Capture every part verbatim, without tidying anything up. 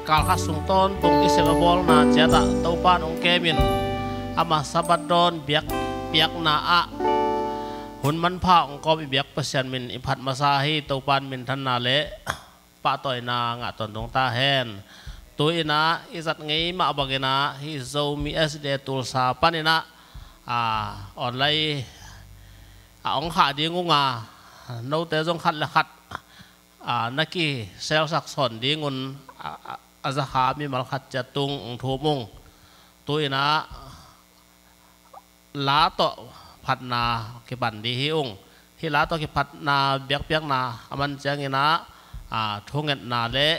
Kalkhat sung tawntung i sem a bawlna ciatah Topa in hong kemin, amah Sabbath dawn biakpiakna ah hun manpha hong kawm i biak Pasian min i phat masa hi. Topa in minthanna le pahtawina ngah tawntung ta hen. Tu-in ah i zat ngei mah bangin ah hih Zomi S D A Tulsa panin ah, a, online a hong khah ding ung a, note zong khat le khat, a, na kiselsak sawn dingun, a, a, a zakha mimal khat ciat tung hong thum ung. Tu-in ah la tawh phatna kipan ding hi ung. Hih la tawh kiphatna biakpiakna a man ciangin ah, a, thungetna le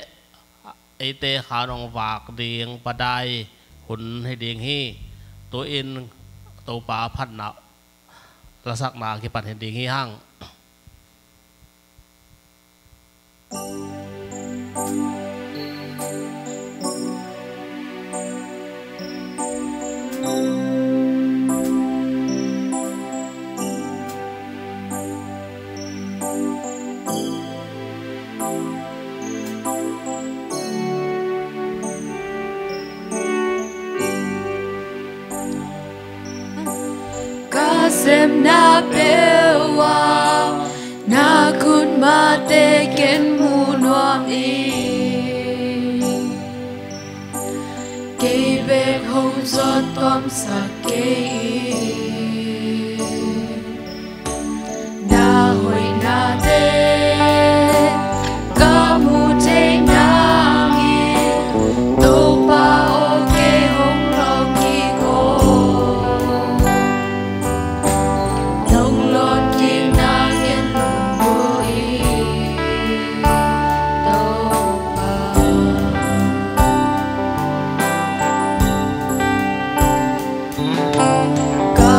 eite khan hong vak ding padai hun hi ding hi. Tu-in Topa phatna lasakna kipan hi ding hi hang. Ka sepna peuh ah na khut mahte ken mu nuam ing. Kei bek hong zawt tuamsak kei ing. Na hoihnate ka mu thei nangin, Topa aw, kei hong lawng kik aw. Nong lawng kikna ngen lungdam ing, Topa. Ka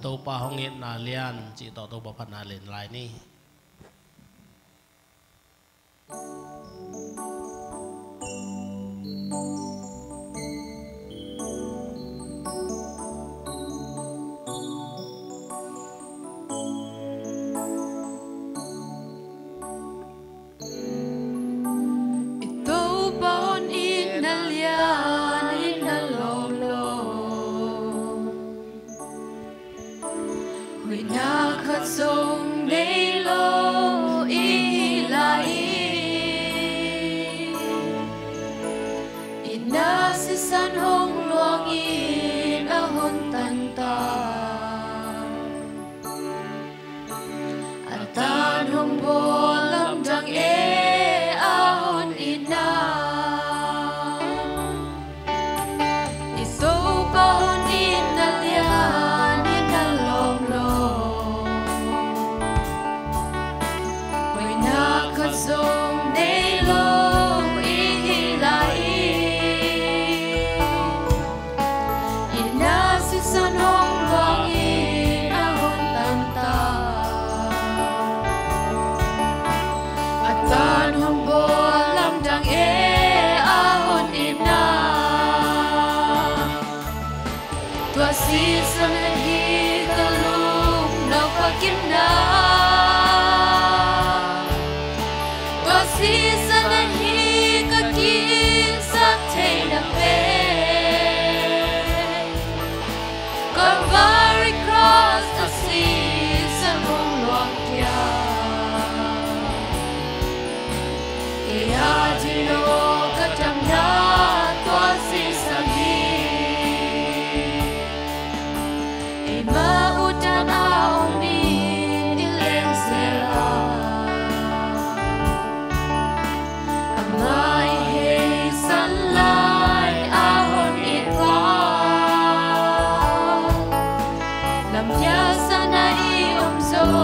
Topa hong itna lian cih tawh Topa phatna len lai ni. I Topa hong itna lian, itna lawm lo. Hoihna khat zong nei lo i hi lai i, itna sisan hong luangin a hong tan ta. A tan hong bawl lamdang e a hong itna. I Topa hong itna lian, itna lawm lo. Hoihna khat zong nei lo i hi lai i, itna sisan hong luangin a hong tan ta. A tan hong bawl lamdang e a hong itna. Tua sisan ahi ka lungnuam pakimna. Tua sisan ahi ka kiksak theihna pen. Calvary Cross a sisan hong luang kia. Kei a ding aw ka damna tua sisan hi. Eimah utan a om in i leng zel a, amah i heisan lai a hong it pa. Lampiasana i om zong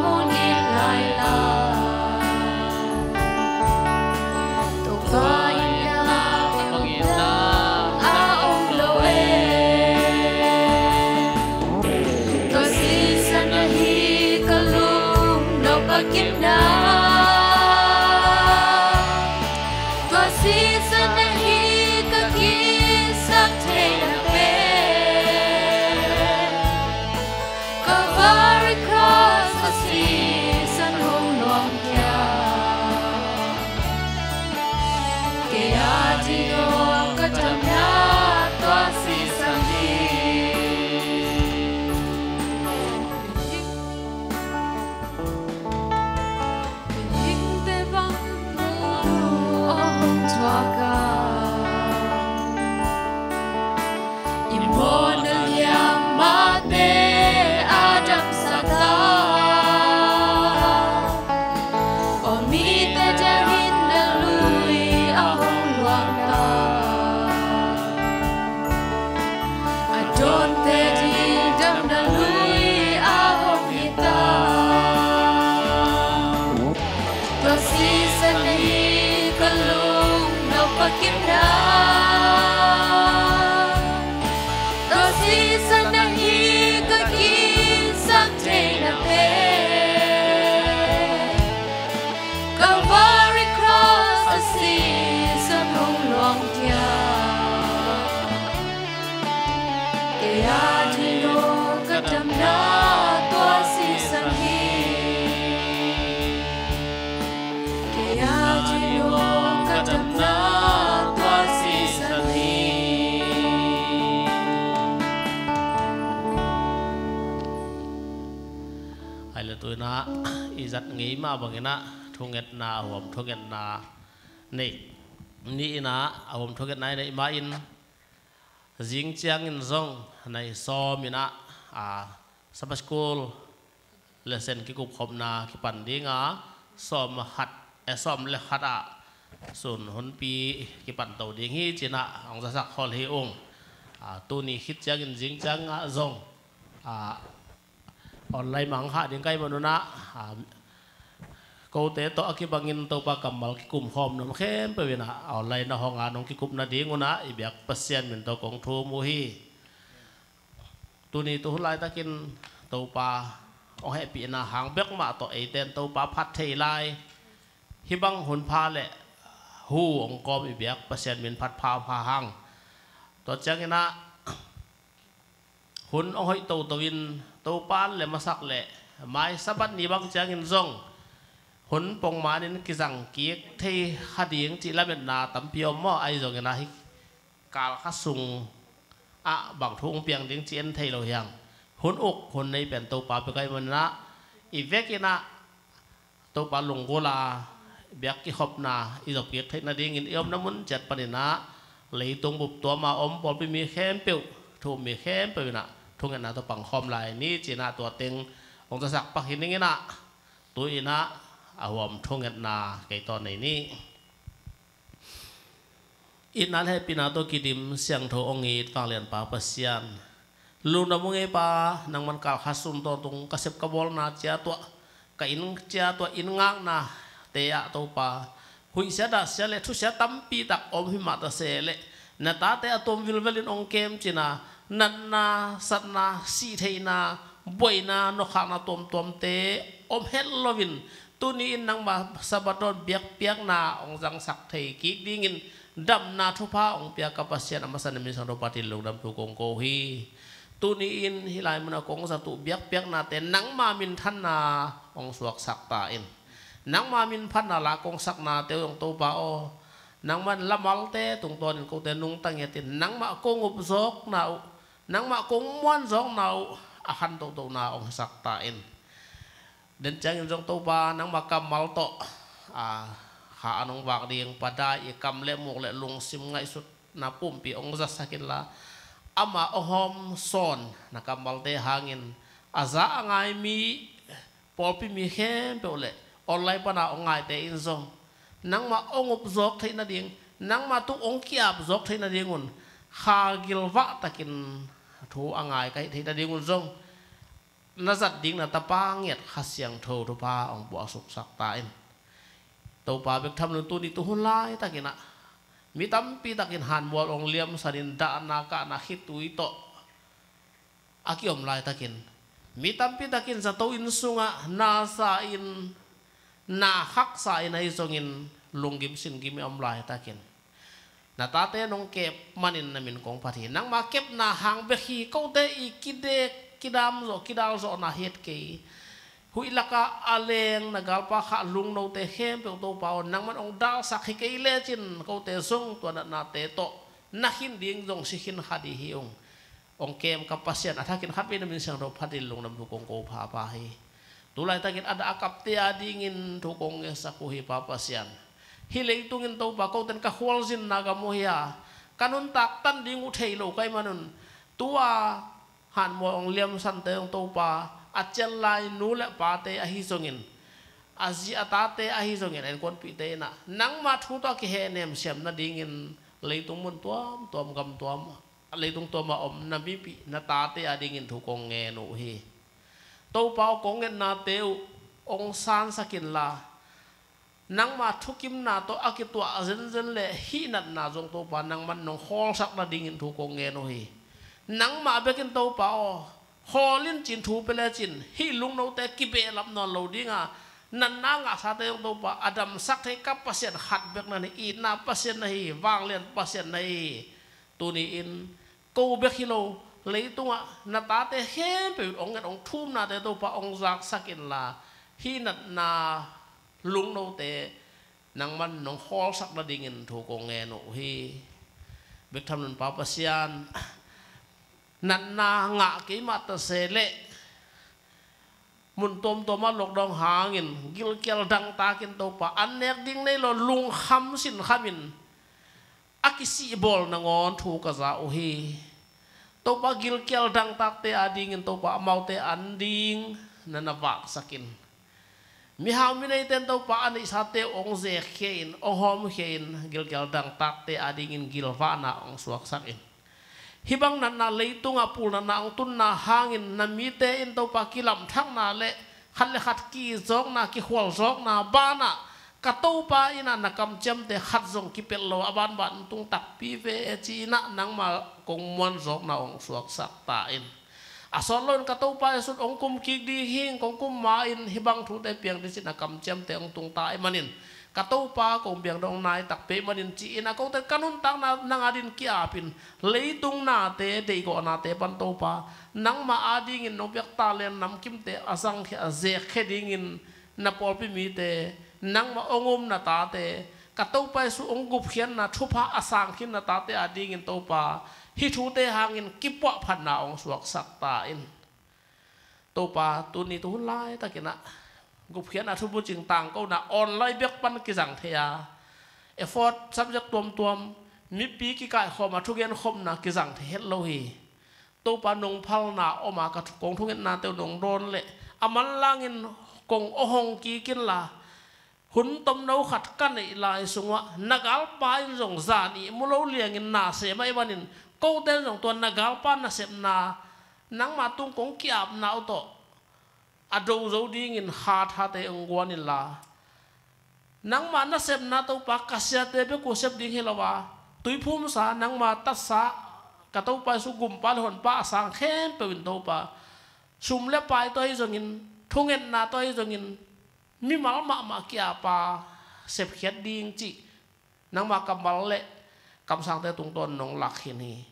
hong it lai la. Topa itna a om lo e. Tua sisan ahi ka lungnuam pakimna. Tua sisan ahi ka kiksak theihna pen. Calvary Cross a sisan hong luang kia. Kei a ding aw ka damna tua sisan hi. Hingte bang mu aw hong thuak a, i mawhna liam mahte a damsak ta. Aw mite dingin na lui a hong luang ta. A dawnte ding damna lui a hong hi ta. Tua sisan ahi ka lungnuam pakimna. Tua sisan ahi ka kiksak theihna pen. Calvary Cross a sisan hong luang kia. Kei a ding aw ka damna tua sisan hi. Kei a ding aw ka damna tua sisan hi. Hai le tuina i zat ngei mah bangin ah thungetna a huam thungetna neih ni in ah a huam thungetna i neih mah in zing ciangin zong nai sawm in ah a Sabbath School lesson kikupkhopna kipan ding a sawm khat, eh, sawm le khat ah sun hunpi kipan to ding hi ci-in ah hong zasak khol hi ung. A tuni khit ciangin zing ciang ah zong a online mah hong khah ding ka hih man un ah, a, kote tawh a kibangin Topa kammal kikum khawm nuam khempeuh in ah online ah hong a nong kikum nading un ah i biak Pasian min tawh kong thum uh hi. Tuni tuhun laitakin Topa hong hehpihna hang bek mah tawh eite in Topa phat thei lai. Hih bang hun pha le hu hong kawm i biak Pasian min phat pha pha hang. Tua ciangin ah hun hong hoih toto in Topa an le masak le mai Sabbath ni bang ciangin zong hun pongmanin kizang kik thei kha ding cih lametna tampi om maw? Ahi zongin ah hih kalkha sung ah bang thu hong piang ding cih en thei lo hi hang. Hun uk hun nei pen Topa bek ahih manin ah i vekin ah Topa lunggulh a biak kikhopna i zop kik theih nadingin i omna mun ciat panin ah leitung bup tuam a om pawlpi mi khempeuh, thu um mi khempeuh in ah thungetna tawh pangkhawm lai ni ci-in ah tua teng hong zasak pak hi ning in ah, tu-in ah a huam thungetna kei tawh nei ni. Itna le hehpihna tawh kidim siangtho hong it vanglian Pa Pasian, lungdam ung ei Pa. Nangman kalkha sung tawntung ka sep ka bawlna ciat uah, ka inn ciat uah, inn ngaknate ah Topa, huihsia dahsia le thusia tampi tak om hi mah ta se leh, na tate a tuam vilvelin hong kem cihna, natna, satna, sihtheihna, buaina, nawkkhakna tuamtuamte om het loin, tuni-in nangma Sabbath dawn biakpiakna hong zangsak thei kik dingin damna thupha hong pia ka Pasian, a masa na min siangtho phatin lungdam thu kong ko hi. Tuni-in hih lai munah kong zat uh biakpiaknate nangma minthanna hong suaksak ta in. Nangma min phatna la kong saknate uh zong Topa aw, nangman lamalte tungtawnin kote nungta ngiatin nangmah kong upzawkna uh, nangmah kong muanzawkna uh a khan tohtona hong hisak ta in. Den ciangin zong Topa nangma kammal tawh a kha an hong vak ding Pa Dai i kam le muk le lungsim ngaihsutna pumpi hong zasak inla, ama hong hawm sawn na kammalte hangin a za a ngai mi, pawlpi mi khempeuh le online pana hong ngaite in zong nangmah hong upzawk theih nading, nangmah tung hong ki-apzawk theih nadingun kha gilvah takin thu a ngai ka hih theih nadingun zong na zat ding na Tapa ngiat Kha Siangtho thupha hong puaksuksak ta in. Topa bek tham loin tuni tuhun laitakin ah mi tampi takin hanmual hong liamsanin dahna kahna khitui tawh a kiom laitakin, mi tampi takin zato inn sungah na sa-in, na khaksa-in ahi zongin lunggim singgim i om laitakin, na tate nong kep manin na min kong phat hi. Nangma kepna hang bek hi. Kote i kidek kidam zawh kidal zawhna hi het kei. Huih lakah a leng na galpa khah lungnote khempeuh Topa aw, nangman hong dalsak hi kei lecin kote zong tua natnate tawh na khin ding zong si khin kha dih hi ung. Hong kem ka Pasian, a thakin khatvei na min siangtho phatin lungdam thu kong ko phapha hi. Tu laitakin a dah a kapte adingin thu kong ngetsak uh hi Pa Pasian. Hih leitungin Topa koten ka khualzinna gam uh hi a, ka nuntak tan ding uh thei lo ka hih manun, tua hanmual hong liamsante zong Topa, a cial lai nu le pate ahi zongin, a zi a tate ahi zongin, a innkuanpihte in ah nangma thu tawh a kihehnem siam nadingin leitung mun tuamtuam, gam tuam, leitung tuam a om na mipih na tate adingin thu kong ngen uh hi. Topa aw, kong ngetnate uh hong sansak inla, nangma thukimna tawh a kituah zenzen le hih natna zong Topa nangman nong khawlsak nadingin thu kong ngen uh hi. Nangmah bekin Topa aw, khawl in cin thu pia lecin hih lungnote kibehlap nawn lo dinga, natna ngahsate zong Topa a damsak thei ka Pasian khat bek na hi, itna Pasian na hi, vanglian Pasian na hi. Tuni-in ko bek hi lo, leitungah na tate khempeuh in hong nget hong thumnate Topa hong zaksak inla, hih natna lungnote nangman nong khawlsak nadingin thu kong ngen uh hi. Bek tham loin Pa Pasian, natna ngah kei mah ta se leh, mun tuamtuamah lockdown hangin gilkial dangtakin Topa, an nek ding nei lo lungkham sinkhamin a kisihbawl nangawn thu ka za uh hi. Topa, gilkial dangtakte adingin Topa, amaute an ding na na vaksakin, mihau mineite in Topa a neihsate uh hong zekkhia in, hong hawmkhia in, gilkial dangtakte adingin gilvahna hong suaksak in. Hih bang natna leitungah pulnatna hong tunna hangin na mite in Topa kilamthakna le khat le khat kizawkna, kikhualzawkna banah ka Topa in ah na kamciamte khat zong kipelh lo a banban tung takpi ve ci-in ah nangma kong muanzawkna hong suaksak ta in. A sawt loin ka Topa Jesu in hong kum kik ding hi, kong kum ma-in hih bang thute piang ding ci-in a kamciamte hong tung ta ahih manin, ka Topa kong biak dong nai takpi ahih manin ci-in a kote ka nuntakna nang adingin ki-apin, leitung nate, deihgawhnate pan Topa, nangmah adingin nong piak talent namkimte a zangkhia, a zekkhia dingin na pawlpi mite, nangmah hong um na tate, ka Topa Jesu hong gupkhiatna thupha a sang khin na tate adingin Topa, hih thute hangin kipuahphatna hong suaksak ta in. Topa, tuni tu hun laitakin ah gupkhiatna thubucing tangkona online bek pan kizang thei a, effort subject tuamtuam, mipi kikaikhawm a thugenkhopna kizang thei het lo hi. Topa, nong phalna om a, ka thu, kong thungetnate uh nong dawn leh a manlangin kong aw hong kik inla, hun tomno khat ka neih lai sungah na galpa in zong zan ihmu lo liangin na sem ahih manin, kote in zong tua na galpa nasepna nangmah tung kong ki-apna uh tawh a do zo dingin hathate hong guan inla, nangmah nasepna Topa, ka siate bek uh sep ding hi lo a, tuiphumsa, nangmah tatsa, ka Topa Jesu gumpa le honpa a sang khempeuh in Topa, sum le pai tawh ahi zongin, thungetna tawh ahi zongin, mimal mahmah ki-ap a sepkhiat ding cih nangmah kammal le kamsangte tungtawn nong lak khin hi.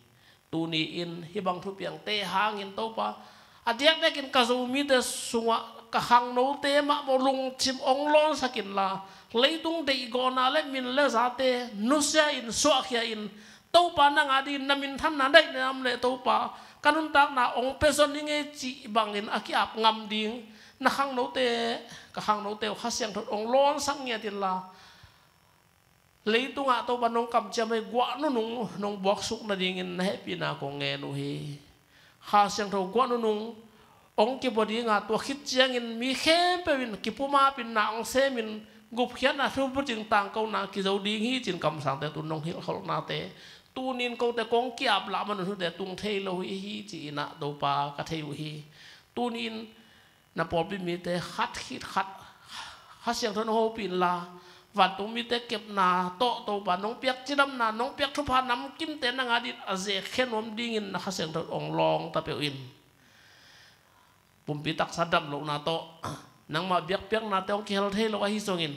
Tuni-in hih bang thupiangte hangin Topa, a diakdiakin ka Zomite sungah ka khangnote mahmah lungsim hong lawnsak inla, leitung deihgawhna le min le zate nusia in, suahkhia in, Topa, nang adingin na minthanna daih na nam leh Topa, ka nuntakna hong pia zon ing ei cih bangin a ki-ap ngam ding na khangnote, ka khangnote uh Kha Siangtho in hong lawnsak ngiat inla, leitungah Topa nong kamciam ahi guah nunung nong buaksuk nadingin na hehpihna kong ngen uh hi. Kha Siangtho guah nunung hong kibua ding a, tua khit ciangin mi khempeuh in kipumapin na hong semin gupkhiatna thubucing tangkona kizo ding hi ci-in kamsangte tu nong hilhkholhnate, tuni-in kote kong ki-ap lah man un hihte tung thei lo hi, hi ci-in ah Topa ka thei uh hi. Tuni-in na pawlpi mite khat khit khat Kha Siangtho in hong hopih inla, vantung mite kepna tawh Topa nong piak cidamna, nong piak thupha namkimte nang adingin a zekkhia nuam dingin na Kha Siangtho in hong lawng ta peuh in. Pumpi taksa dam lohna tawh nangmah biakpiaknate hong kihel thei lo ahi zongin,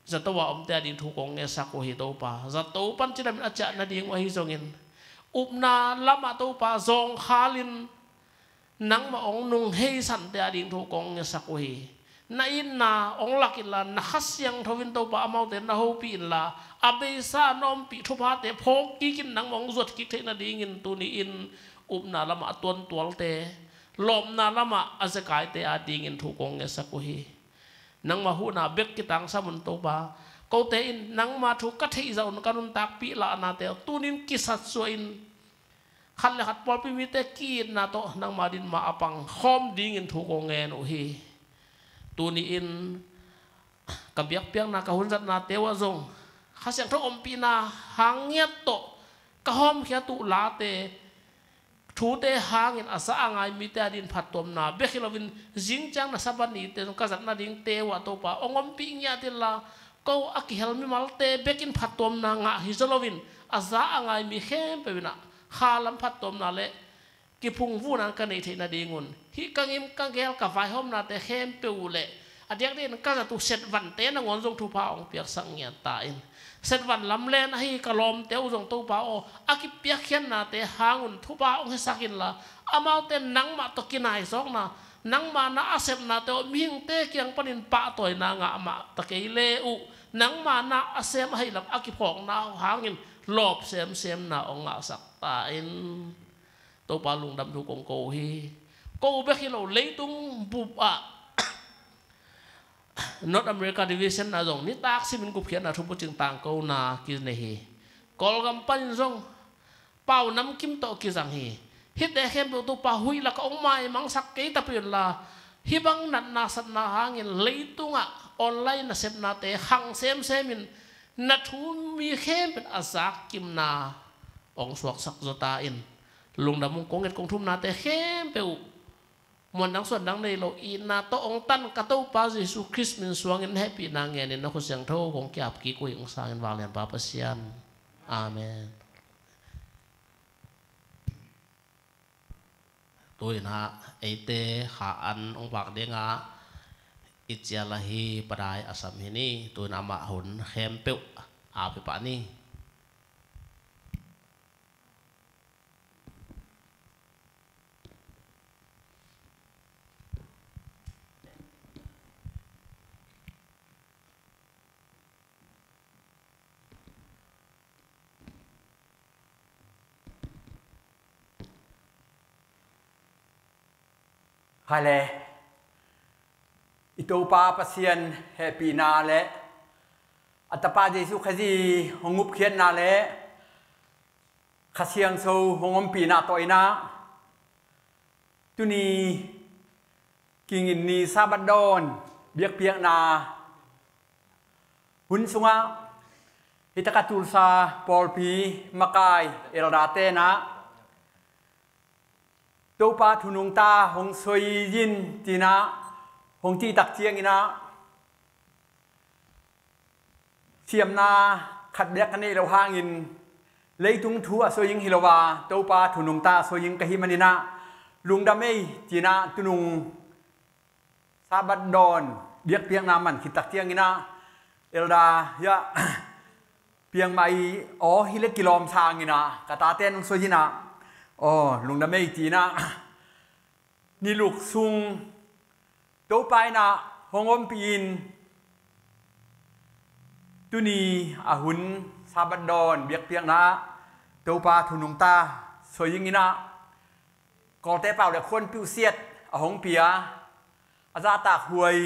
zato a omte ading thu kong ngetsak uh hi Topa. Zato pan cidamin a ciah nading uh ahi zongin, upna lamah Topa zawngkhalin nangmah hong nung heisante ading thu kong ngetsak uh hi. Na itna hong lak inla, na Kha Siangtho in Topa amaute na hopih inla, a beisa na ompih thuphate phawk kikin nangmah hong zuat kik theih nadingin tuni-in upna lamah a tuantualte, lawpna lamah a zekaite adingin thu kong ngetsak uh hi. Nangmah huhna bek kitangsam un Topa, kote in nangmah thu ka theih zah un ka nuntakpih lahnate tuni-in kisatsuah in, khat le khat pawlpi mite ki-itna tawh nangmah adingin mah a pang khawm dingin thu kong ngen uh hi. Tuni-in ka biakpiakna, ka hunzatnate uh ah zong Kha Siangtho ompihna hang ngiat tawh ka hawmkhiat uh late, thute hangin a za a ngai mite adingin phattuamna bek hi loin, zingciang na Sabbath nite zong ka zat nadingte uh ah Topa hong ompih ngiat inla, ko a kihel mimalte bek in phattuamna ngah hi zaw loin, a za a ngai mi khempeuh in ah khalam phattuamna le kiphungvuhna ka neih theih nadingun, hih ka ngim ka gel ka vaihawmnate khempeuh uh le a diakdiakin ka zat uh Setvan-te nangawn zong thupha hong piaksak ngiat ta in. Setvan lamlen ahi ka lawmte uh zong Topa aw, a kipiakkhiatnate hangun thupha hong hisak inla, amaute nangmah tawh kinaizawkna, nangma na a sepnate aw mihingte kiang panin pahtawina ngah mah ta kei le uh, nangma na a sem ahih lam a kiphawkna uh hangin lawp semsemna hong ngahsak ta in. Topa, lungdam thu kong ko uh hi. Ko bek hi lo, leitung bup ah North America Division ah zong nitak simin gupkhiatna thubucing tangkona kinei hi. Kawlgam panin zong pau namkim tawh kizang hi. Hihte khempeuh Topa huih lakah hong maimangsak kei ta peuh inla, hih bang natna satna hangin leitungah online nasepnate khang semsemin na thu mi khempeuh in a zakkimna hong suaksak zaw ta in. Lungdam ung. Kong nget kong thumnate khempeuh uh muan dang suan dang nei lo, itna tawh hong tan ka Topa Jesu Khrist min suangin na hehpihna ngenin na khut siangtho kong ki-ap kik uh hi, hong sangin vanglianpa Pasian. Amen. Tuninah eite kha an hong vak dingah i cial ahi padai a sam hi ni. Tuninah amah hun khempeuh a pia pah ni. Kha le i Topa Pasian hehpihna le a Tapa Jesuh Khazih hong ngupkhiatna le Kha Siangtho hong ompihna tawh inah tuni Kingin ni Sabbath dawn biakpiakna hun sungah hi takah Tulsa pawlpi makai elder tenah Topa thu nungta hong soi in cinah hong cih tak cianginah siamna khat bek ka neih loh hangin leitung thu a soi in hi lo a, Topa thu nungta a soi in ka hih maninah lungdam ei cinah tunung Sabbath dawn biakpiakna man khit tak cianginah elder hiah piangmah i aw hi le kilawm sanginah ka tate nong soi inah aw lungdam ei cinah niluk sung Topa inah hong ompih in tuni a hun Sabbath dawn biakpiakna ah Topa thu nungta soi in inah Kawlte pau le khuanpiuh siat a hong pia a zahtak huai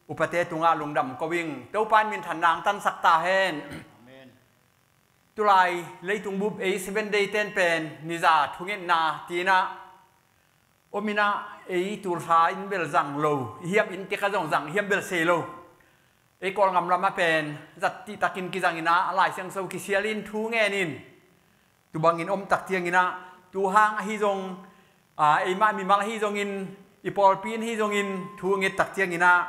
upate tungah lungdam ko ing. Topa in minthanna hong tansak ta hen. Amen. Tulai leitung bup ei Seven Day ten pen niza thungetna tinah om inah ei Tulsa in bel zang lo, i hiam in tek a zong zang hiam bel sei lo. Ei Kawlngam lamah pen zat cihtakin kizang inah a Lai Siangtho kisial in thu ngen in tu bangin om tak cianginah tu hang ahi zong, aa, eimah mimal ahi zongin i pawlpi in ahi zongin thu nget tak cianginah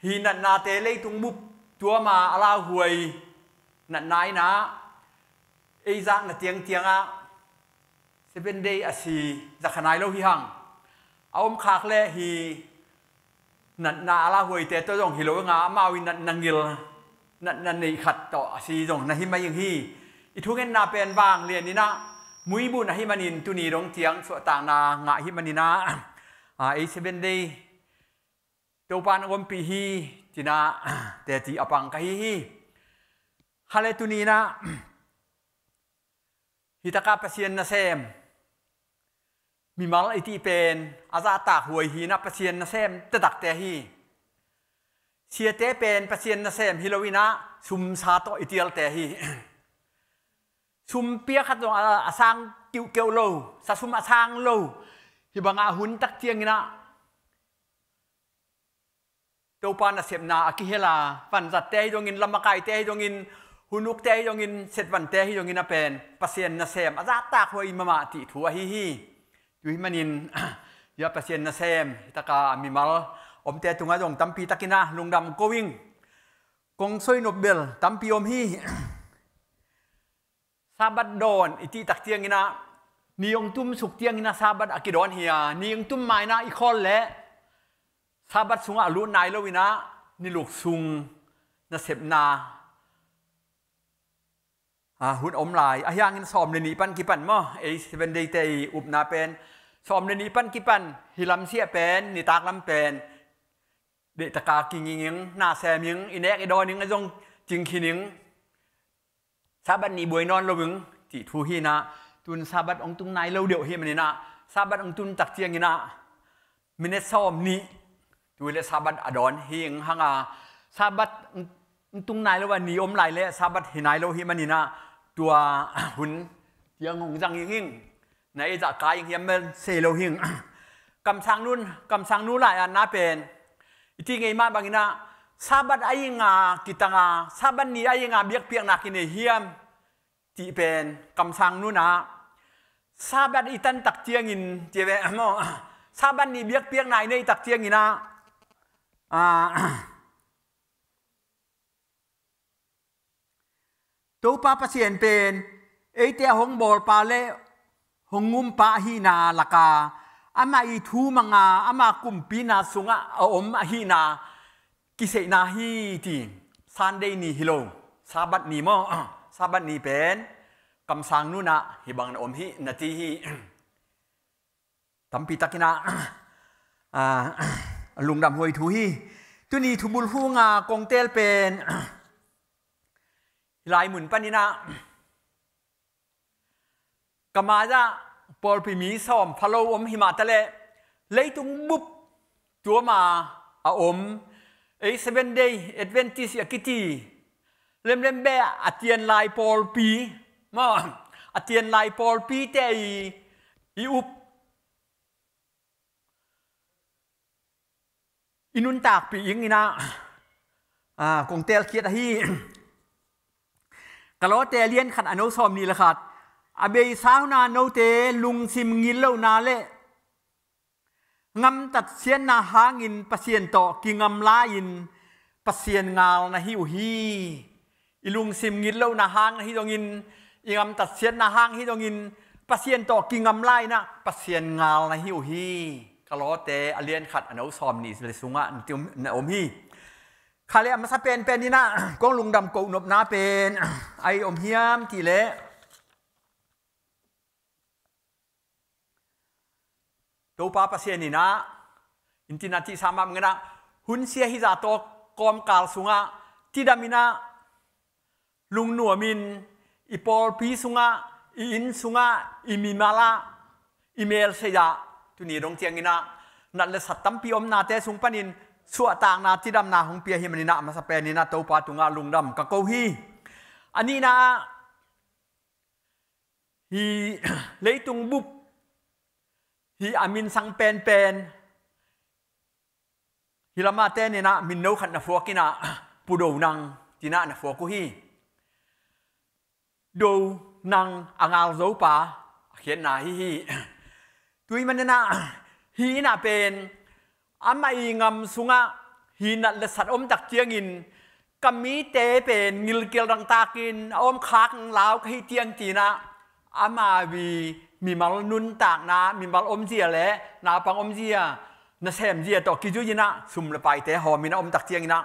hi natnate leitung bup tuama a lauhuai natna inah ei zakna tiangtiangah Seven Day a si zakha nai lo hi hang. A om khak le hi natna a lauhuaite tawh zong hi lo inga amau i natna ngil natna neih khat tawh a si zong na hi mai ing hi. I thungetna pen vanglian inah muibun ahi manin tuni dong ciang suahtakna ngah hi maninah a ei Seven Day Topa na ompih hi cinah teci a pang ka hi hi. Kha le tuni inah hi takah Pasian nasem mimal i cih pen a zahtak huai hi inah Pasian nasem taktakte hi. Siate pen Pasian nasem hi lo inah sumsa tawh i cialte hi. Sum pia khat zong a, a sang kiuhkeuh lo, sa sum a sang lo. Hi bangah hun tak cianginah Topa nasepna a kihel a vanzatte hi zongin, lamakaite hi zongin, hunukte hi zongin, setvante hi zongin a pen Pasian nasem a zahtak huai mahmah cih thu ahi hi. Tu hi manin hia Pasian nasem hi taka mimal omte tungah zong tampi takinah lungdam ko ing. Kong soi nop bel tampi om hi. Sabbath dawn i cih tak cianginah ni hong tum suk cianginah Sabbath a kidawn hi a, ni hong tum mainah i khawl leh Sabbath sungah a lut nai lo inah niluk sung nasepna a hun om lai. A hiangin sawm le nih pan kipan maw, ei Seven Day te i upna pen sawm le nih pan kipan hi lamsiah pen nitak lam pen deihtaka kinging ing, na sem ing, i nek i dawn ing a zong cing khin ing. Sabbath nih buai nawn lo ing cih thu hi inah tun Sabbath hong tung nai lo deuh hi maninah Sabbath hong tun tak cianginah minute sawm nih tu le Sabbath a dawn hi ing hanga Sabbath hong tung nai lo a ni om lai le Sabbath hi nai lo hi maninah tua hun ciang hong zang ing ing. Na ei zah kai ing hiam bel sei lo hi ing. Kamsang nun, kamsang nu lai-atna pen i cih ngei mah banginah Sabbath a inga kitanga Sabbath ni a inga biakpiakna kinei hiam cih pen kamsang nunah Sabbath i tan tak ciangin ci ve maw, Sabbath ni biakpiakna i neih tak cianginah, a, Topa Pasian pen eite a hong bawlpa le hong ngumpa ahihna laka amah ii thu manga, ama kumpina sungah a om ahihna kiseihna hi ti. Sunday ni hi lo, Sabbath ni maw? Sabbath ni pen kamsang nunah hih bang na om hi na ti hi. Tampi takinah, ah, lungdam huai thu hi. Tuni thubul hunga kong teel pen hih lai mun paninah, ka mai-ah pawlpi mi sawm pha lo om himah taleh, leitung bup tuama a om, ei Seven Day Adventist a kiti lemlem beh a tianlai pawlpi maw, a tianlai pawlpite i, i up, i nuntakpih inginah, ah, kong teelkhiat ahi. Kolose lian khat a no sawm nih le khat, a beisa huna note lungsim ngillohna le ngamtatsiatna hangin Pasian tawh kingamla-in Pasian ngal na hi uh hi. I lungsim ngitlohna hang na hi dongin, i ngamtatsiatna hang hi dongin, Pasian tawh kingamla-inah Pasian ngal na hi uh hi. Kolose a lian khat a no sawm nih le sungah na ti om, na om hi. Kha le a masa penpen inah kong lungdam kohnopna pen ai om hiam ti leh, Topa Pasian inah, inntinah tihsa mah manginah, hun sia hi zah tawh kawmkal sungah tidaminah, lungnuamin, i pawlpi sungah, i inn sungah, i mimalah, i melsei-ah, tuni dong cianginah nat le sat tampi omnate sung panin suahtakna, tidamna hong pia hi maninah, a masa peninah Topa tungah lungdam ka ko hi. A nihna ah, hih leitung bup, hih a minsang penpen, hih lamah teninah min no khat na phuak inah, Pu Do Nang tinah na phuak uh hi. Do Nang a ngal zopa a khiatna hi hi. Tua ahih maninah, hih inah pen amah i ngam sungah hih nat le sat om tak ciangin, ka mite pen ngilkial dangtakin a om khak lau ka hi tiang tinah, ama ii mimal nuntakna, mimal omzia le naupang omzia, nasemzia tawh kizui inah sum le paite hawm inah om tak cianginah,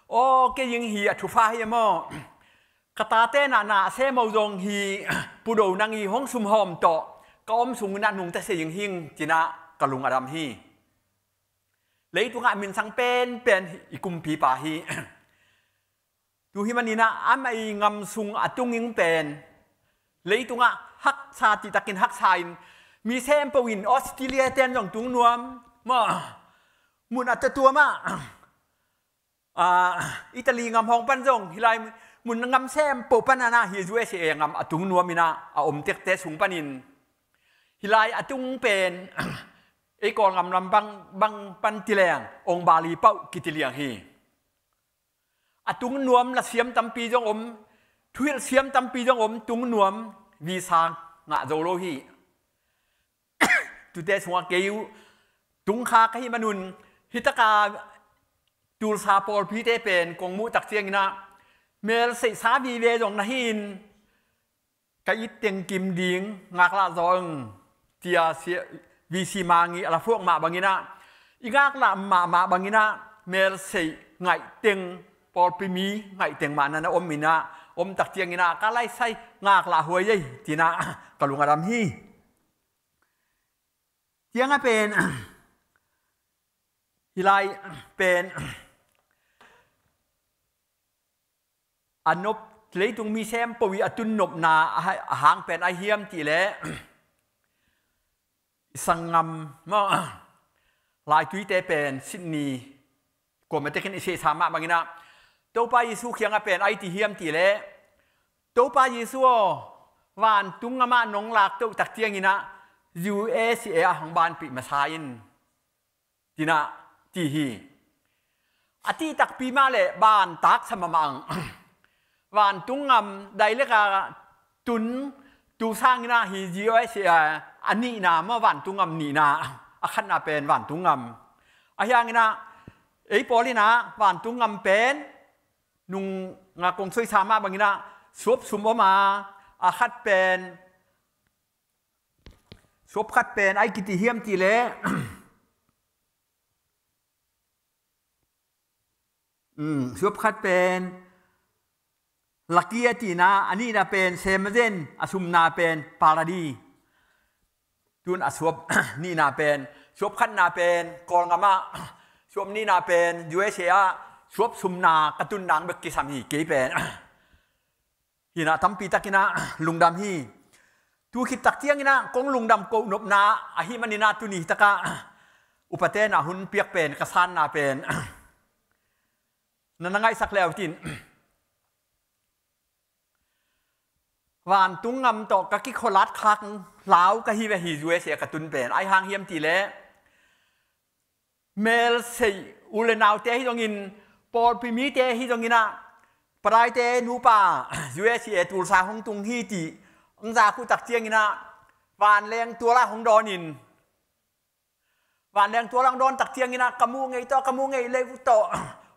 aw, kei ing hi a thupha hi maw? Ka tate na na a sem uh zong hi, Pu Do Nang ii hong sumhawm tawh ka om sung inah nungta se ing hi ing tinah ka lung a dam hi. Leitungah minsang penpen i kumpipa hi. Tua ahih maninah amah i ngam sung a tung ing pen leitungah haksa, cihtakin haksa in, mi sempo in, Australia ten zong tung nuam maw, mun a tuamtuam ah, ah, Italy ngam hawng pan zong, hih lai mun ngam sempo pan anah, hih U S A ngam a tung nuam inah a om tekte sung panin, hih lai a tung pen ei Kawlgam lam bang, bang pan ti leng, ong bali pauh kiti liang hi. A tung nuam la siam tampi zong om, thuhilh siam tampi zong om, tung nuam visa ngah zo lo hi. Tute sungah kei uh tungkha ka hih manun, hih taka Tulsa pawlpite pen kong muh tak cianginah, melseihsa vive zong na hi-in, ka it teng kim ding, ngaklah zaw ing, tia sia, V C Mang ii a la phuak mah banginah, i ngaklah mahmah banginah, melseih ngaih teng, pawlpi mi ngaih teng mah na na om inah, om tak cianginah, ka laisai ngaklah huai ei tinah ka lung a dam hi. Ciangah pen, hih lai pen, a nop, leitung mi sempo ii a tun nopna a hai, a hang pen ai hiam ti leh, i sanggam maw, Laituite pen Sydney kuamah tekin i sehsa mah banginah, Topa Jesu kiangah pen ai ti hiam ti leh, Topa Jesu aw, vantung ngamah nong laktoh tak cianginah U S A ah hong banpih masa in, tinah ti hi. A tih takpi mah leh bantaksa mahmah ang. Vantung ngam dailek a tun, tu sanginah hih U S A a nihna maw, vantung ngam nihna, a khatna pen vantung ngam. Ahi hanginah ei pawl inah vantung ngam pen nung nga kong soisa mah banginah suap sum om a, a khat pen Suap khat pen ai kiti hiam ti le, um, suap khat pen Lakia tina, a nihna pen Shenzhen, a sumna pen Paradis. Tun a suap nihna pen, suap khatna pen Kawlngam ah, suap nihna pen U S A ah, suap sumna ka tun nang bek kisam hi kei pen. Hinah tampi takinah lungdam hi. Tu khit tak cianginah kong lungdam koh nopna ahi maninah tuni takah upate na hun piak pen ka sanna pen na na ngaihsak leutin. Vantung ngam tawh ka kikholat khak hlau ka hi ve hi U S A ka tun pen. Ai hang hiam ti leh Melseih u le naute hi zongin, pawlpi mite hi zonginah, padaite nupa U S A tulsa hong tung hi ti ang zak uh tak cianginah, vanleng tualah hong dawnin, vanleng tualah hong dawn tak cianginah, ka muh ngei tawh, ka muh ngei lei uh tawh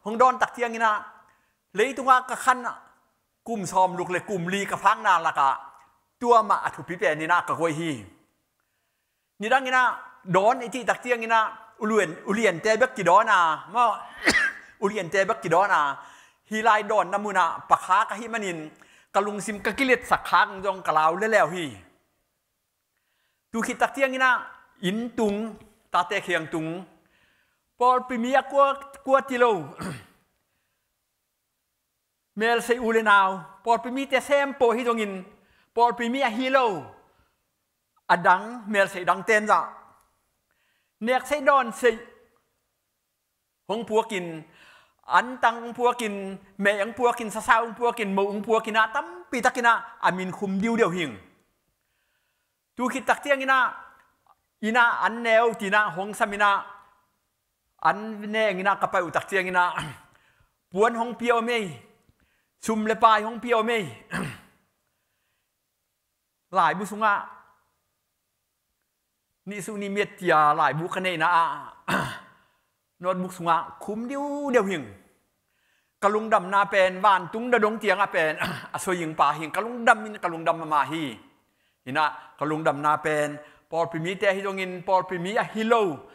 hong dawn tak cianginah, leitungah ka khan kum sawm luk le kum li ka fakna lakah tua mah a thupi peninah ka koih hi. Nidanginah dawn i cih tak cianginah ulian, uliante bek kidawn a maw, uliante bek kidawn a, hih lai dawnna munah pakha ka hih manin ka lungsim ka kiletsak khak zong ka lau leleu hi. Tu khit tak cianginah inn tung, tate khiang tung, pawlpi mi a kua, kua ti lo, Melseih u le nau, pawlpi mite sem pawh hi zongin, pawlpi mi ahi lo a dang, melseih dang tenzah, nekseih dawnseih hong puakin, antang hong puakin, meh hong puakin, sasa hong puakin, moh hong puakinah, tampi takinah a min khum diudeu hing. Tu khit tak cianginah, innah an neu tinah hong saminah, an nenginah ka pai uh tak cianginah, puan hong pia om ei, sum le pai hong pia om ei. Laibu sungah nihsuk nihmiat tia laibu ka neihna ah notebook sungah khum diudeu hing. Ka lungdamna pen vantung dadong tiangah pen a soi hing pa hing, ka lungdam in ka lungdam mahmah hi. Innah ka lungdamna pen pawlpi mite hi zongin, pawlpi mi ahi lo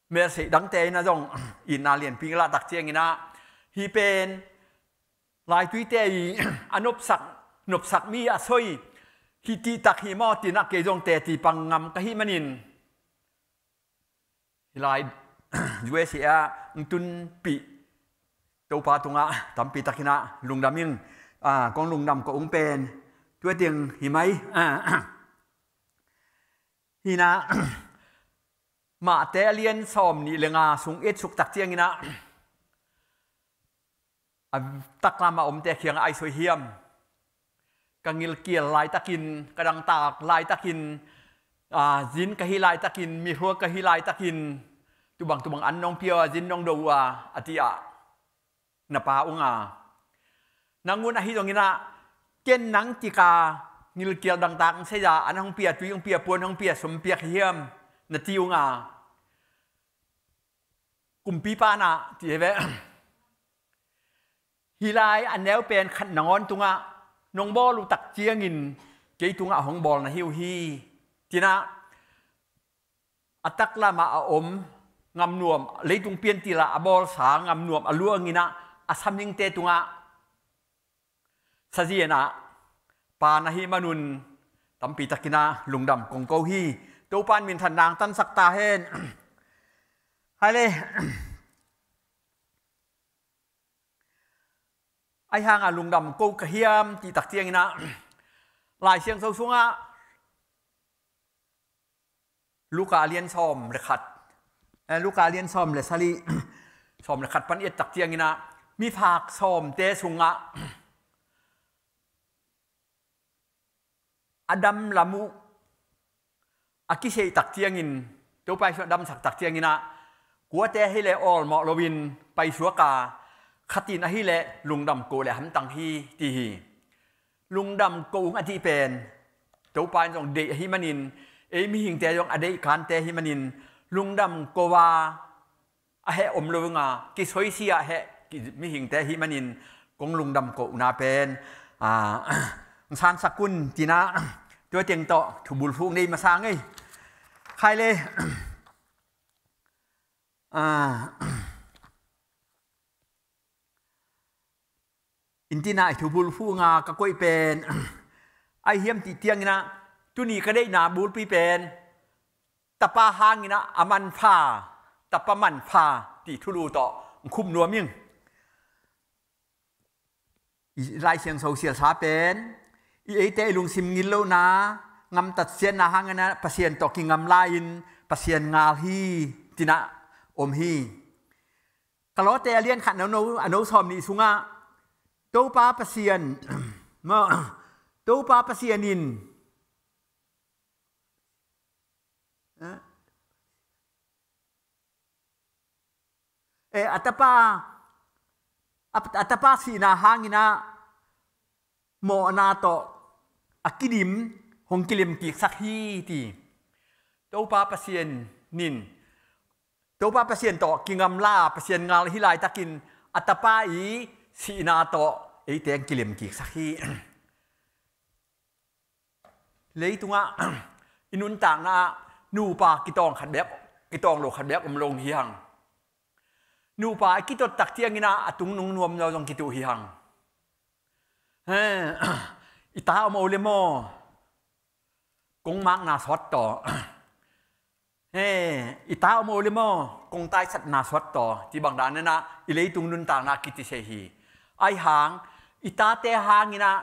melseih dangte innah zong itna lianpi lah tak cianginah, hih pen laituite i a nopsak, nopsak mi a soi hi cih tak hi maw tinah kei zong teci pang ngam ka hih manin, hih lai U S A ah hong tunpih Topa tungah tampi takinah lungdam ing. Ah, kong lungdam ka ung pen tua teng hi mai. Ah, hinah Mate a lian sawm nih le nga sung etsuk tak cianginah a taklam a omte khiangah ai soi hiam? Ka ngilkial laitakin, ka dangtak laitakin, ah, zin ka hi laitakin, mihrua ka hi laitakin, tubang tubang an nong pia, zin nong do uh a, a ti ah na pa unga, nangun ahi zonginah ken nang kika ngilkial dangtak ang seiza, an hong pia, tui hong pia, puan hong pia, sum piak hiam na ti unga, kumpipa na ti hi ve. Hih lai a neu pen khat nangawn tungah nong bawl uh tak ciangin kei tungah hong bawl na hi uh hi. Tinah a taklamah a om ngamnuam, leitung piantilah a bawlsa ngamnuam a luanginah a samingte tungah sazianah pa na hi manun tampi takinah lungdam kong ko hi. Topan minthan nang tansak ta hen. Hai le. Ai hanga lungdam ko ka hiam ti tak cianginah Lai Siangtho sungah Luka a lian sawm le khat, eh, Luka a lian sawm le sali, sawm le khat pan i et tak cianginah mifak sawmte sungah a damlam uh a kiseih tak ciangin, Topa Jesuh a damsak tak cianginah kuate hileh awlmawh loin paisuak a, khatin ahileh lungdam ko le hamtang hi ti hi. Lungdam ko ung a tih pen Topa in zong deih ahi manin, ei mihingte zong a deih kante ahi manin, lungdam ko a a heh om lo unga kisoisia a heh mihingte ahi manin kong lungdam kohna pen, ah, hong sansak un tinah Tua teng tawh thubulphuh nei masa ngei. Khai le. Ah. Intina i thubulphuh nga ka koih pen ai hiam ti tianginah, tuni ka deihna bulpi pen tapa hanginah a manpha, tapa manpha ti thulu tawh khum nuam ing. I Lai Siangtho sialsa pen i eite i lungsim ngil lohna, ngamtat siatna hanginah Pasian tawh kingamla-in Pasian ngal hi, tinah om hi. Kolose a lian khat a no, a no sawm nih sungah Topa Pasian, maw, Topa Pasian in, eh, eh, a tapa, a, a tapa sihna hanginah mawhna tawh a kidim hong kilemkiksak hi ti. Topa Pasian in, Topa Pasian tawh kingamla, Pasian ngal hi laitakin a tapa i sihna tawh eite hong kilemkiksak hi. Leitungah i nuntakna ah nupa kitawng khat bek, kitawng lo khat bek om lo hi hang. Nupa i kitot tak cianginah a tungnung nuam lo zong kituh hi hang. He, i ta om o le maw? Kong makna sawt tawh. He, i ta om o le maw? Kong taisatna sawt tawh. Ci bang daninah i leitung nuntakna kiti se hi. Ai hang, i tate hanginah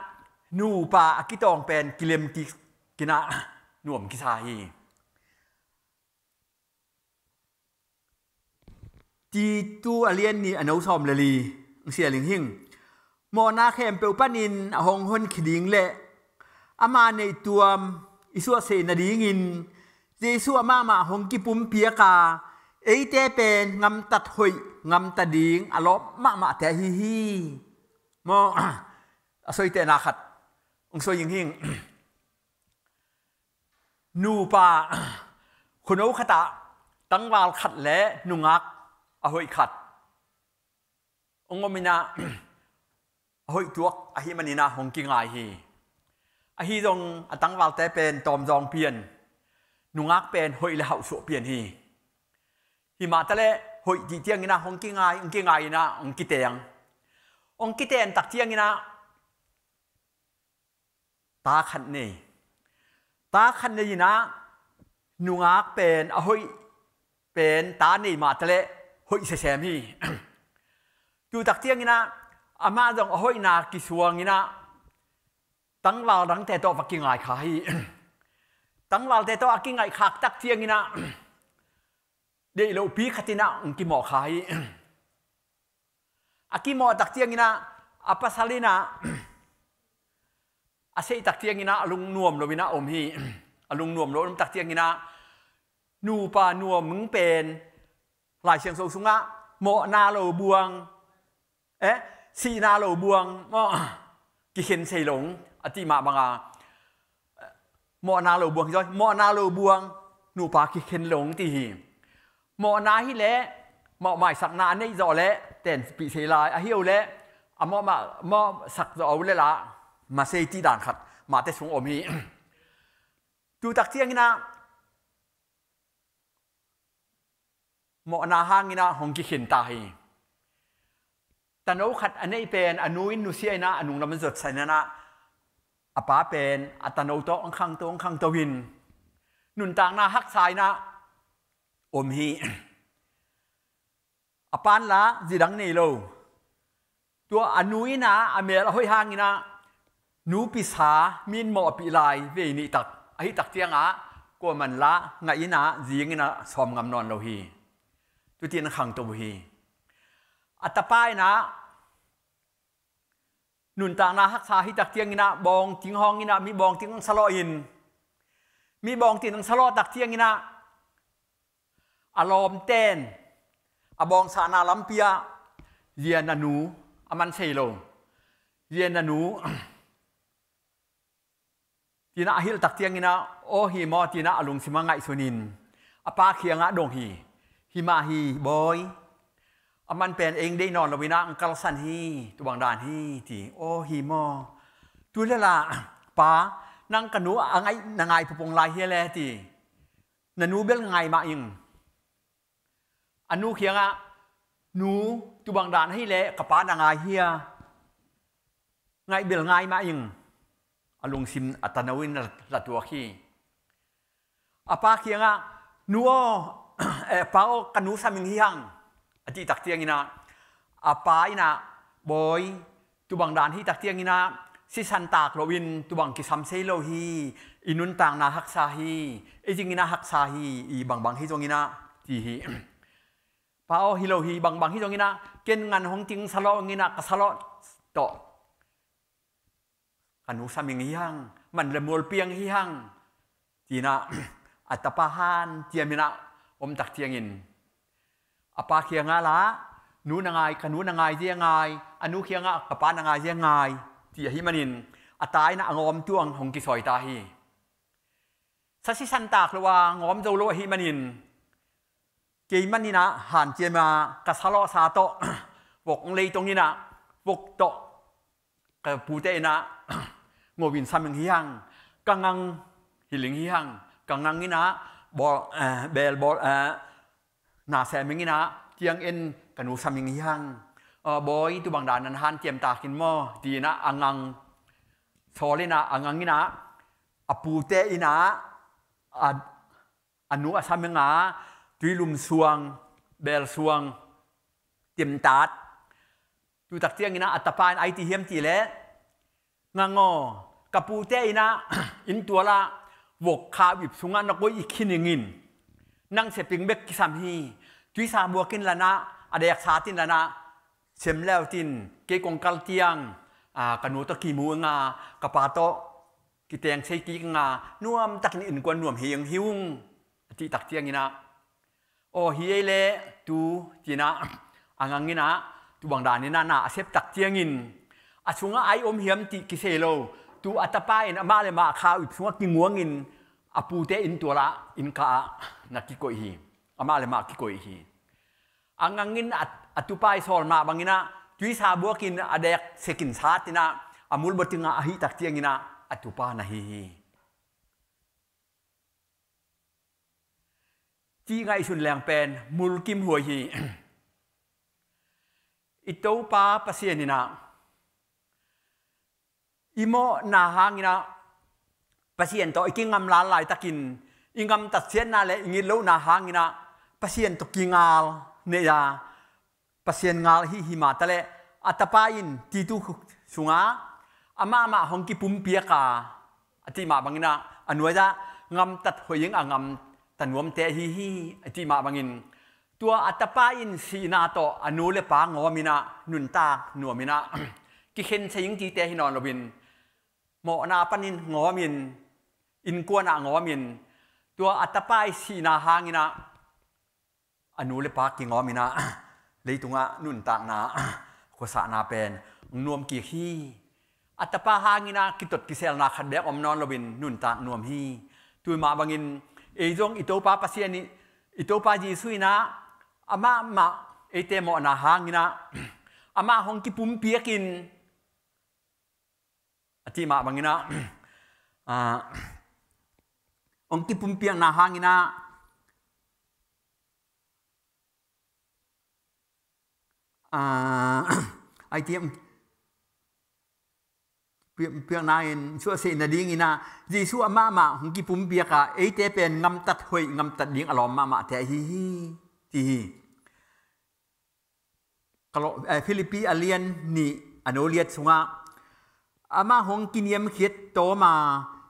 nupa a kitawng pen kilemkik kinah nuam kisa hi. Titu a lian nih a no sawm le li, ang sia ling hing. Mawhna khempeuh panin a hong honkhia ding le ama neihtuam i suahseh nadingin Jesuh amah mah hong kipumpiak a, eite pen ngamtat hoih, ngamtat ding a lawp mahmahte ahi hi. Maw, a soitehna khat ang soi ing hing. Nupa khuano khatah tangval khat le nungak a hoih khat hong om inah, a hoih tuak ahih maninah hong kingai hi. Ahi zong a tangvalte pen tawmzawng pian, nungak pen hoih le hauhsuah pian hi. Himah taleh hoih cih cianginah hong kingai, hong kingai inah hong kiteng. Hong kiten tak cianginah ta khat nei. Ta khat nei inah nungak pen a hoih pen ta nei mah taleh hoih sesem hi. Tu tak cianginah amah zong a hoihna kisuanginah tangval dangte tawh va kingai kha hi. Tangvalte tawh a kingaih khak tak cianginah deih lohpi khatinah hong kimawh kha hi. A kimawh tak cianginah a pasal inah a seih tak cianginah a lungnuam loinah om hi. A lungnuam lo om tak cianginah nupa nuam mung pen Lai Siangtho sungah mawhna lo buang, eh, sihna lo buang maw, kikhen sei lo a ti mah banga, mawhna lo buang hi zaw, mawhna lo buang nupa kikhen lo ti hi. Mawhna hileh mawhmaisakna a neih zawh leh tenpih sei lai, ahi o leh a mawhmah, mawhsak zawh o leh lah masei ti dan khat mahte sung om hi. Tu tak cianginah mawhna hanginah hong kikhin ta hi. Tano khat a neih pen a nu in nusia inah a nunglam a zotsan inah a pa pen a tano tawh hong khangto, hong khangto in nuntakna haksa inah om hi. A pan la zidang nei lo. Tua a nu inah a mel a hoih hanginah nupisa min mawhpih lai vei nih tak ahi tak ciangah kuaman la ngaih inah zing inah sawm ngam nawn lo hi. Tutin a khangto uh hi. A tapa inah nuntakna haksa hi tak cianginah bawngting hawng inah mi bawngting hong salawh in, mi bawngting hong salawh tak cianginah a lawmten a bawngsahna lampi ah zia na nu a man sei lo. Zia na nu tinah a hilh tak cianginah aw hi maw tinah a lungsim a ngaihsun in a pa khiangah dong hi. Hi mah hi bawi. A man pen eng deih nawn loinah ang kalsan hi, tubang dan hi ti. Aw hi maw? Tu le lah pa, Nang ka nu a ngaih na ngai pupong lai hia le ti. Na nu bel ngai mah ing. A nu kiangah, nu, tubang dan ahih leh ka pa na ngai hia. Ngaih bel ngai mah ing. A lungsim a tano in la tuak hi. A pa kiangah, nu aw, eh, pa aw, ka nu sam ing hi hang, a cih tak ciangin ah, a pa in ah, bawi, tubang dan hi tak ciangin ah, sisan tak loin tubang kisam sei lo hi, i nuntakna haksa hi, i zingin ah haksa hi, i bangbang hi zongin ah, ci hi. Pa aw, hi lo hi, bangbang hi zongin ah, ken ngan hong cingsa lawh ing in ah, ka sa lawh tawh ka nu sam ing hi hang, man le mual piang hi hang, ci-in ah, a tapa hanciam in ah om tak ciangin, a pa kiangah lah, nu na ngai, ka nu na ngai zia ngai, a nu kiangah ka pa na ngai zia ngai, ci ahih manin, a ta in ah a ngawm tuang hong kisawi ta hi. Sa sisan tak lo a ngawm zo lo ahih manin, kei man in ah hanciam a, ka sa lawh sa tawh vok leitong in ah, vok tawh ka pute in ah ngo in sam ing hi hang, ka ngang hilh ing hi hang, ka ngang in ah bawl, eh, beel bawl, eh, na sem ing in ah, ciangin ka nu sam ing hi hang. Eh, bawi, tubang dan nan hanciam tak in maw, ci-in ah a ngang sawl in ah, a ngang in ah, a pute in ah, a, a nu a sam ing a, tuilum suang, beel suang, timtat. Tu tak ciangin ah a tapa in a i ti hiam cih leh, ngang aw, ka pute in ah, inn tual ah, vok khau ip sungah na koih i khin ing in, nang seping bek kisam hi, tuisa buak in la in ah, a dek sat in la in ah, sem le uh cin, kei kong kal ciang, ah, ka nu tawh kimu ing a, ka pa tawh kiteng sei kik ing a, nuam takin innkuan nuam hi ing hi ung, a cih tak ciangin ah, aw, hi ei leh tu, ci-in ah a ngang in ah, tubang dan in ah na a sep tak ciangin, a sungah a i om hiam cih kisei lo, tu a tapa in amah le amah khau ip sungah kinguang in, a pute inn tual ah, inn kah ah na kikoih hi, amah le amah kikoih hi. A ngang in a, a tupa i sawl mah bangin ah, tuisa buak in a dek sek in sat in ah, a mul bawt ing a, ahih tak ciangin ah, a tupa na hi hi. Cih ngaihsun leng pen mulkimhuai hi. I Topa Pasian in ah, i mawhna hangin ah, Pasian tawh i kingamla laitakin, i gamtat siatna le i gitlohna hangin ah, Pasian tawh kingal nei a, Pasian ngal hi, hi mah taleh, a tapa in Titu sungah, amah mah hong kipumpiak a, a cih mah bangin ah, a nuai-ah gamtat hoih ing a, gamta nuamte hi hi, a cih mah bangin, tua a tapa in sihna tawh a nu le pa ngawm in ah, nuntak nuam in ah, kikhensei ing cihte hi nawn loin, mawhna panin ngawm in, innkuan ah ngawm in, tua a tapa i sihna hangin ah, a nu le pa kingawm in ah, leitungah nuntakna, khuasakna pen nuam kik hi. A tapa hangin ah kitot kiselna khat beek om nawn loin nuntak nuam hi. Tua mah bangin ei zong i Topa Pasian in, i Topa Jesuh in ah, amah mah eite mawhna hangin ah, amah hong kipumpiak in, a cih mah bangin ah, ah, hong kipumpiakna hangin ah, ah, a i ti, piakna in suahseh nadingin ah, Jesuh amah mah hong kipumpiak a, eite pen gamtat hoih, gamtat ding a lawm mahmahte ahi hi, ci hi. Ka lo-, eh, Philippi a lian nih a neu liat sungah, amah hong kiniamkhiat tawm a,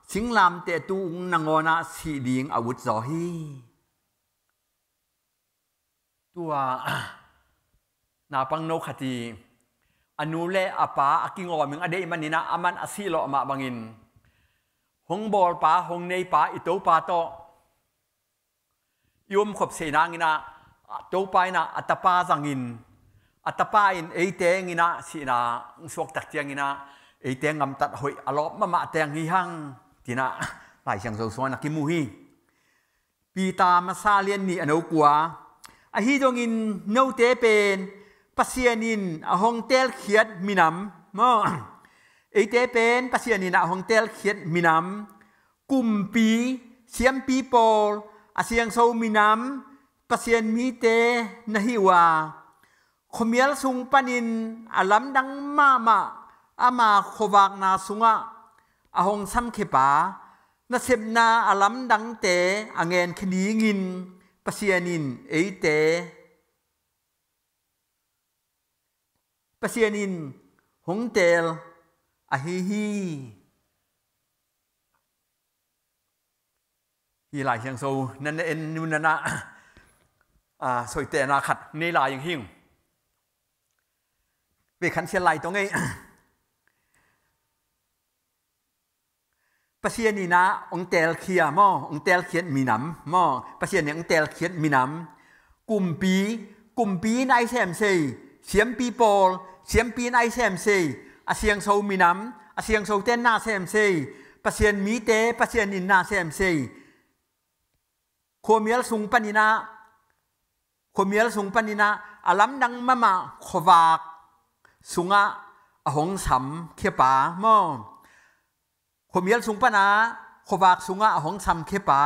singlamteh tu-ung nangawn ah sih ding a ut zaw hi. Tua naupangno khat i a nu le a pa a kingawm ing a deih manin ah, aman a sih lawh mah bangin, hong bawlpa, hong neipa i Topa tawh i omkhop seih nangin ah, Topa in ah a tapa zangin, a tapa in eite ngin ah sihna hong suak tak ciangin ah, eite gamtat hoih a lawp mahmah teng hi hang, ci-in ah Lai Siangtho sungah na kimu hi. Peter masa lian nih a neu kua, ahi zongin note pen Pasian in a hong teelkhiat minam maw, Eite pen Pasian in ah hong teelkhiat minam, kumpi, siampi pawl, a siangso minam, Pasian mite na hi uh a, khuamial sung panin a lamdang mahmah ama khuavakna sungah a hong samkhia pa, nasepna a lamdangte a ngenkhia dingin Pasian in eite, Pasian in hong teel ahi hi. Hih Lai Siangtho nan na en nunana, ah, soitena khat nei lai ing hing. Vei khan sial lai tong ei. Pasian in ah hong teelkhia maw, hong teelkhiat minam maw, Pasian in hong teelkhiat minam. Kumpi, kumpi in ai semsei, siampi pawl, siampi in ai semsei, a siangso minam, a siangsote na semsei, Pasian mite, Pasian in na semsei. Khuamial sung panin ah, khuamial sung panin ah, a lamdang mahmah khuavak sungah a hong samkhia pa maw. Khuamial sung panah khuavak sungah a hong samkhia pa,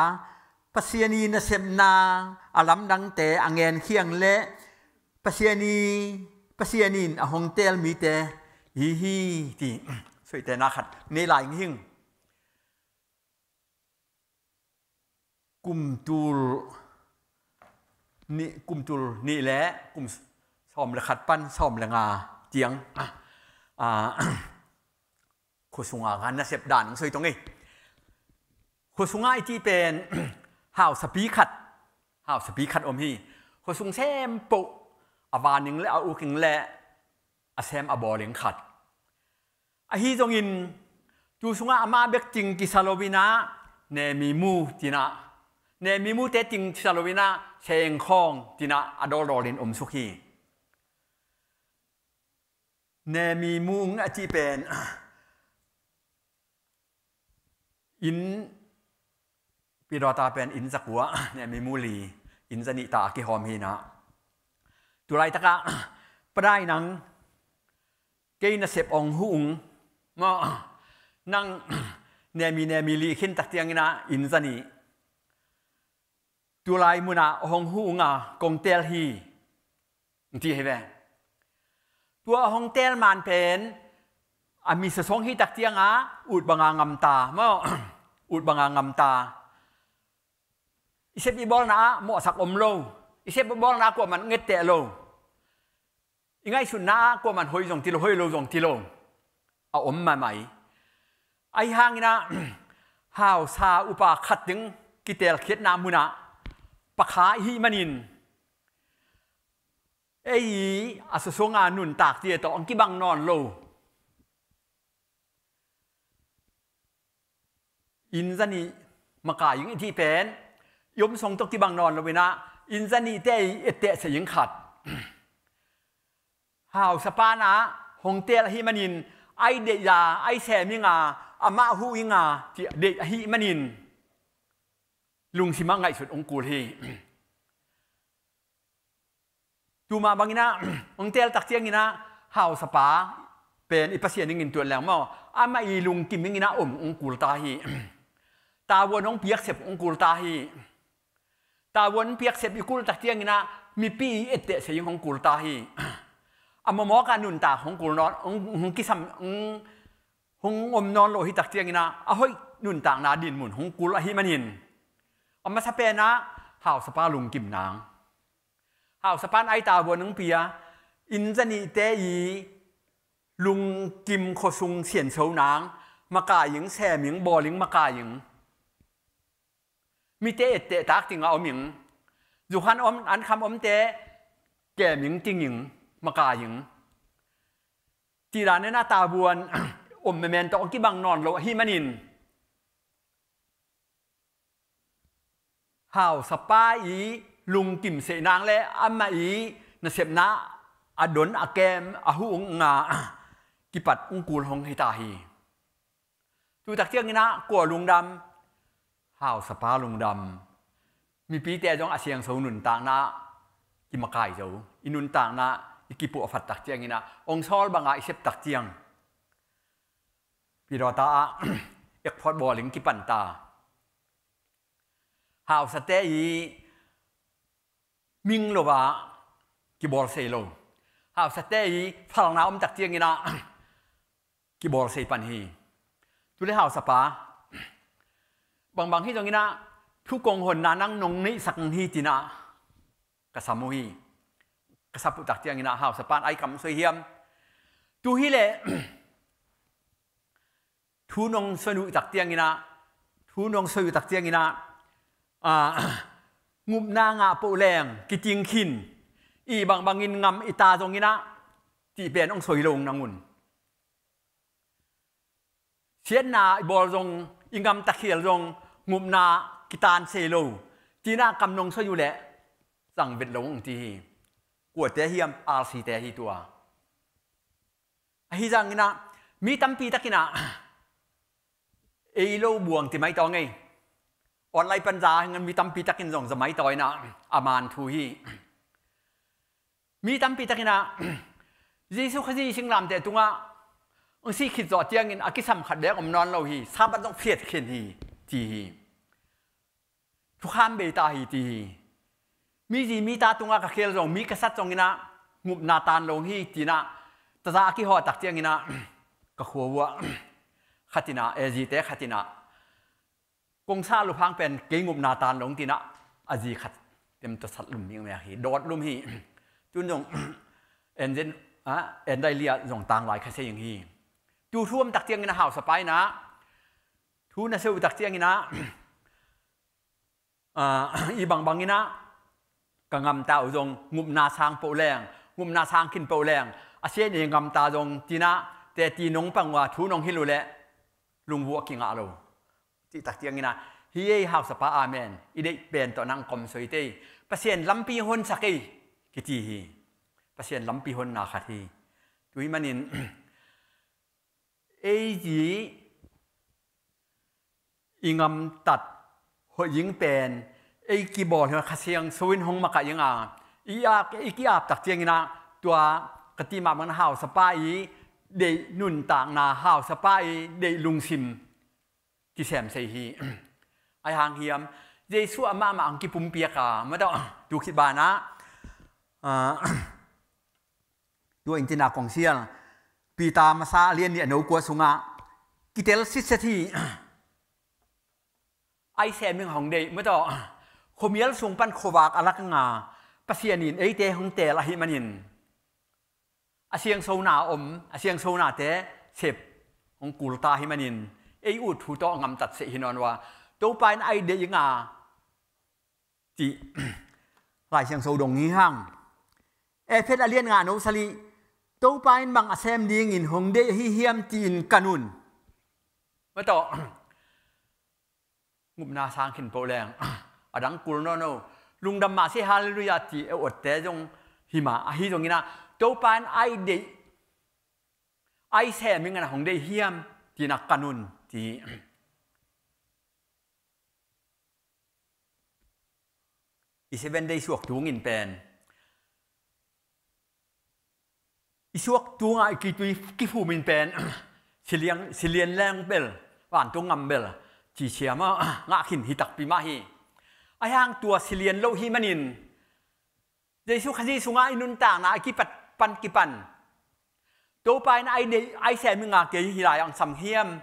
Pasian i nasepna a lamdangte a ngenkhiang leh Pasian i, Pasian in a hong teel mite hi hi, ti soitena khat nei lai ing hing. Kum tul nih, kum tul nih le kum sawm le khat pan sawm le nga tiang, ah, khua sunga kan nasep dan hong soi tong ei. Khua sunga i cih pen hausapi khat, hausapi khat om hi. Khua sung sem poh a van ing le a uk ing le a sem a bawl ing khat. Ahi zongin tu sungah amah bek ting kisa lo in ah, nemi mu tin ah, nemi mute ting kisa lo in ah, sengkhawng tin ah a dawldawl in om suk hi. Nemi mu a cih pen inn, Pidawta pen inn zakua, nemi mu li, inn zanih ta a kihawm hi in ah. Tulaitakah padai nang, kei nasep hong huh ung maw, nang nemi, nemi li khin tak ciangin ah inn zanih, tulai munah hong huh ung a kong teel hi, hong ci hi ve. Tua hong teel man pen a mi sasong hi tak ciangah ut banga ngamta maw, ut banga ngamta. I sep i bawlna ah mawhsak om lo, i sep i bawlna ah kuaman ngetteh lo, i ngaihsutna ah kuaman hoih zong ti lo, hoih lo zong ti lo, a om maimai. Ahi hangin ah hausa upa khat ding kiteelkhiatna munah pakha i hih manin ei i a sasonga nuntakte tawh hong kibang nawn lo. Inn zanih makai ing i cih pen i om song tawh kibang nawn lo in ah, inn zanihte i etteh seh ing khat. Hausapan ah hong teel ahih manin ai deih a, ai sem ing a, amah huh ing a, cih deih ahih manin lungsimah ngaihsut hong kul hi. Tuma bangin ah hong teel tak ciangin ah hausapa pen i Pasian dingin tuat leng maw, amah i lungkim dingin ah om hong kul ta hi. Tavuan hong piaksep hong kul ta hi. Tavuan hong piaksep i kulh tak ciangin ah mipi i etteh seh ing hong kul ta hi. A mawmawk a nuntak hong kul nawn, hong, hong kisam, hong, hong om nawn lo hi tak ciangin ah a hoih nuntakna dinmun hong kul ahih manin a masa pen ah hausapa lungkim nang. Hausapan ai tavuan hong pia, inn zanihte i lungkim khuasung sianso nang, makai ing, sem ing, bawl ing, makai ing. Mite etteh tak ding a om ing. Zukhan om, ankham omte kem ing, ting ing, makai ing. Cih dan in ah tavuan om memen tawh kibang nawn lo ahih manin hausapa i lungkim seh nang le amah i nasepna a don a kem a huh ung a kipat hong kul hong hi ta hi. Tu tak ciangin ah kua lungdam? Hausapa lungdam. Mipite zong a siangso nuntakna kimakai zo, i nuntakna i kipuahphat tak ciangin ah hong sawl banga i sep tak ciang Pidawta ah ekphawt bawling kipanta. Hausate i ming lo a kibawlsei lo. Hausate i phalna om tak ciangin ah kibawlsei pan hi. Tule hausapa bangbang hi zongin ah thukong honna nang nong neihsak hi ci-in ah ka sam uh hi. Ka sap uh tak ciangin ah hausapa in ai kam soi hiam? Tu hi leh thu nong soi uh tak ciangin ah, thu nong soi uh tak ciangin ah, ah, ngupna ngah poh leng kicing khin, i bangbangin ngam i ta zongin ah, cih pen hong soi lo nang un. Siatna i bawl zong, i ngamta khial zong, ngupna kitan sei lo ci-in ah kam nong soi uh leh zang vet lo hong ci hi. Kuate hiam? R C te hi tua. Ahi zongin ah mi tampi takin ah ei lo buang ci mai tawh ngei. Online pan za hang mi tampi takin zong za mai tawh in ah a man thu hi. Mi tampi takin ah Jesu Khazih singlamteh tungah hong sih khit zawh ciangin a kisam khat bek om nawn lo hi. Sabbath zong phiat khin hi ci hi. Thukham bei ta hi ci hi. Mi zi mi ta tungah ka khel zong, mi ka sat zongin ah ngupna tan lo hi ci-in ah taza a kihawh tak ciangin ah ka khua uh ah khat in ah, eh, zite khat in ah kong sa luphang pen kei ngupna tan lo ci-in ah a zi khat tem tawh sat lum mingmeng hi, dawt lum hi. Tun zong en zen, ah, en dai liah zong tang lai kha sei hi. Tu thu om tak ciangin ah hausapa in ah thu na soi uh tak ciangin ah, ah, i bangbangin ah ka ngamta uh zong ngupna sang poh leng, ngupna sang khin poh leng, a siatna i ngamta zong ci-in ah teci nong pang uh a thu nong hilh uh leh lungvuah kingah lo. Cih tak ciangin ah, hi ei hausapa, amen, i deih pen tawh nang kong soi tei, Pasian lampi honsak ei kici hi. Pasian lampi honna khat hi. Tua ahih manin ei zi i ngamtat hoih ding pen ei kibawl hi. Kha Siangtho in hong makaih ding a, i ap, i ki-ap tak ciangin ah tua ka cih mah bangin hausapa i deih nuntakna, hausapa i deih lungsim kisem sei hi. Ahi hang hiam, Jesu amah mah hong kipumpiak a, mah tawh tu khit banah, ah, tua in cina kong sial, Peter masa a lian nih a neu kua sungah kitel sitset hi. Ai sem ding hong deih, mah tawh khuamial sung pan khuavak a lak ding a Pasian in eite hong teel ahih manin a siangthona om, a siangthonate sep hong kul ta ahih manin ei ut thu tawh ngamtat seh hi nawn uh a, Topa in ai deih ding a cih Lai Siangtho dong hi hang. Efesa a lian nga a neu sagih, Topa in bang a sem dingin hong deih ahi hiam ci-in kan un. Mah tawh ngupna sang khin poh leng a dang kul nawn lo. Lungdam mah si, halleluiah, ci a uatte zong hi mah, ahi zongin ah Topa in ai deih, ai sem dingin ah hong deih hiam ci-in ah kan un ci. I Seven Day suak tungin pen, i suak tungah i kitui kifumin pen silian, silian leng bel, vantung ngam bel, ci siam a ngah khin hi takpi mah hi. Ahi hang tua silian lo ahih manin Jesu Khazih sungah i nuntakna a kipat pan kipan, Topa in ai deih, ai sem ding a kei hih lai-ah hong sam hiam?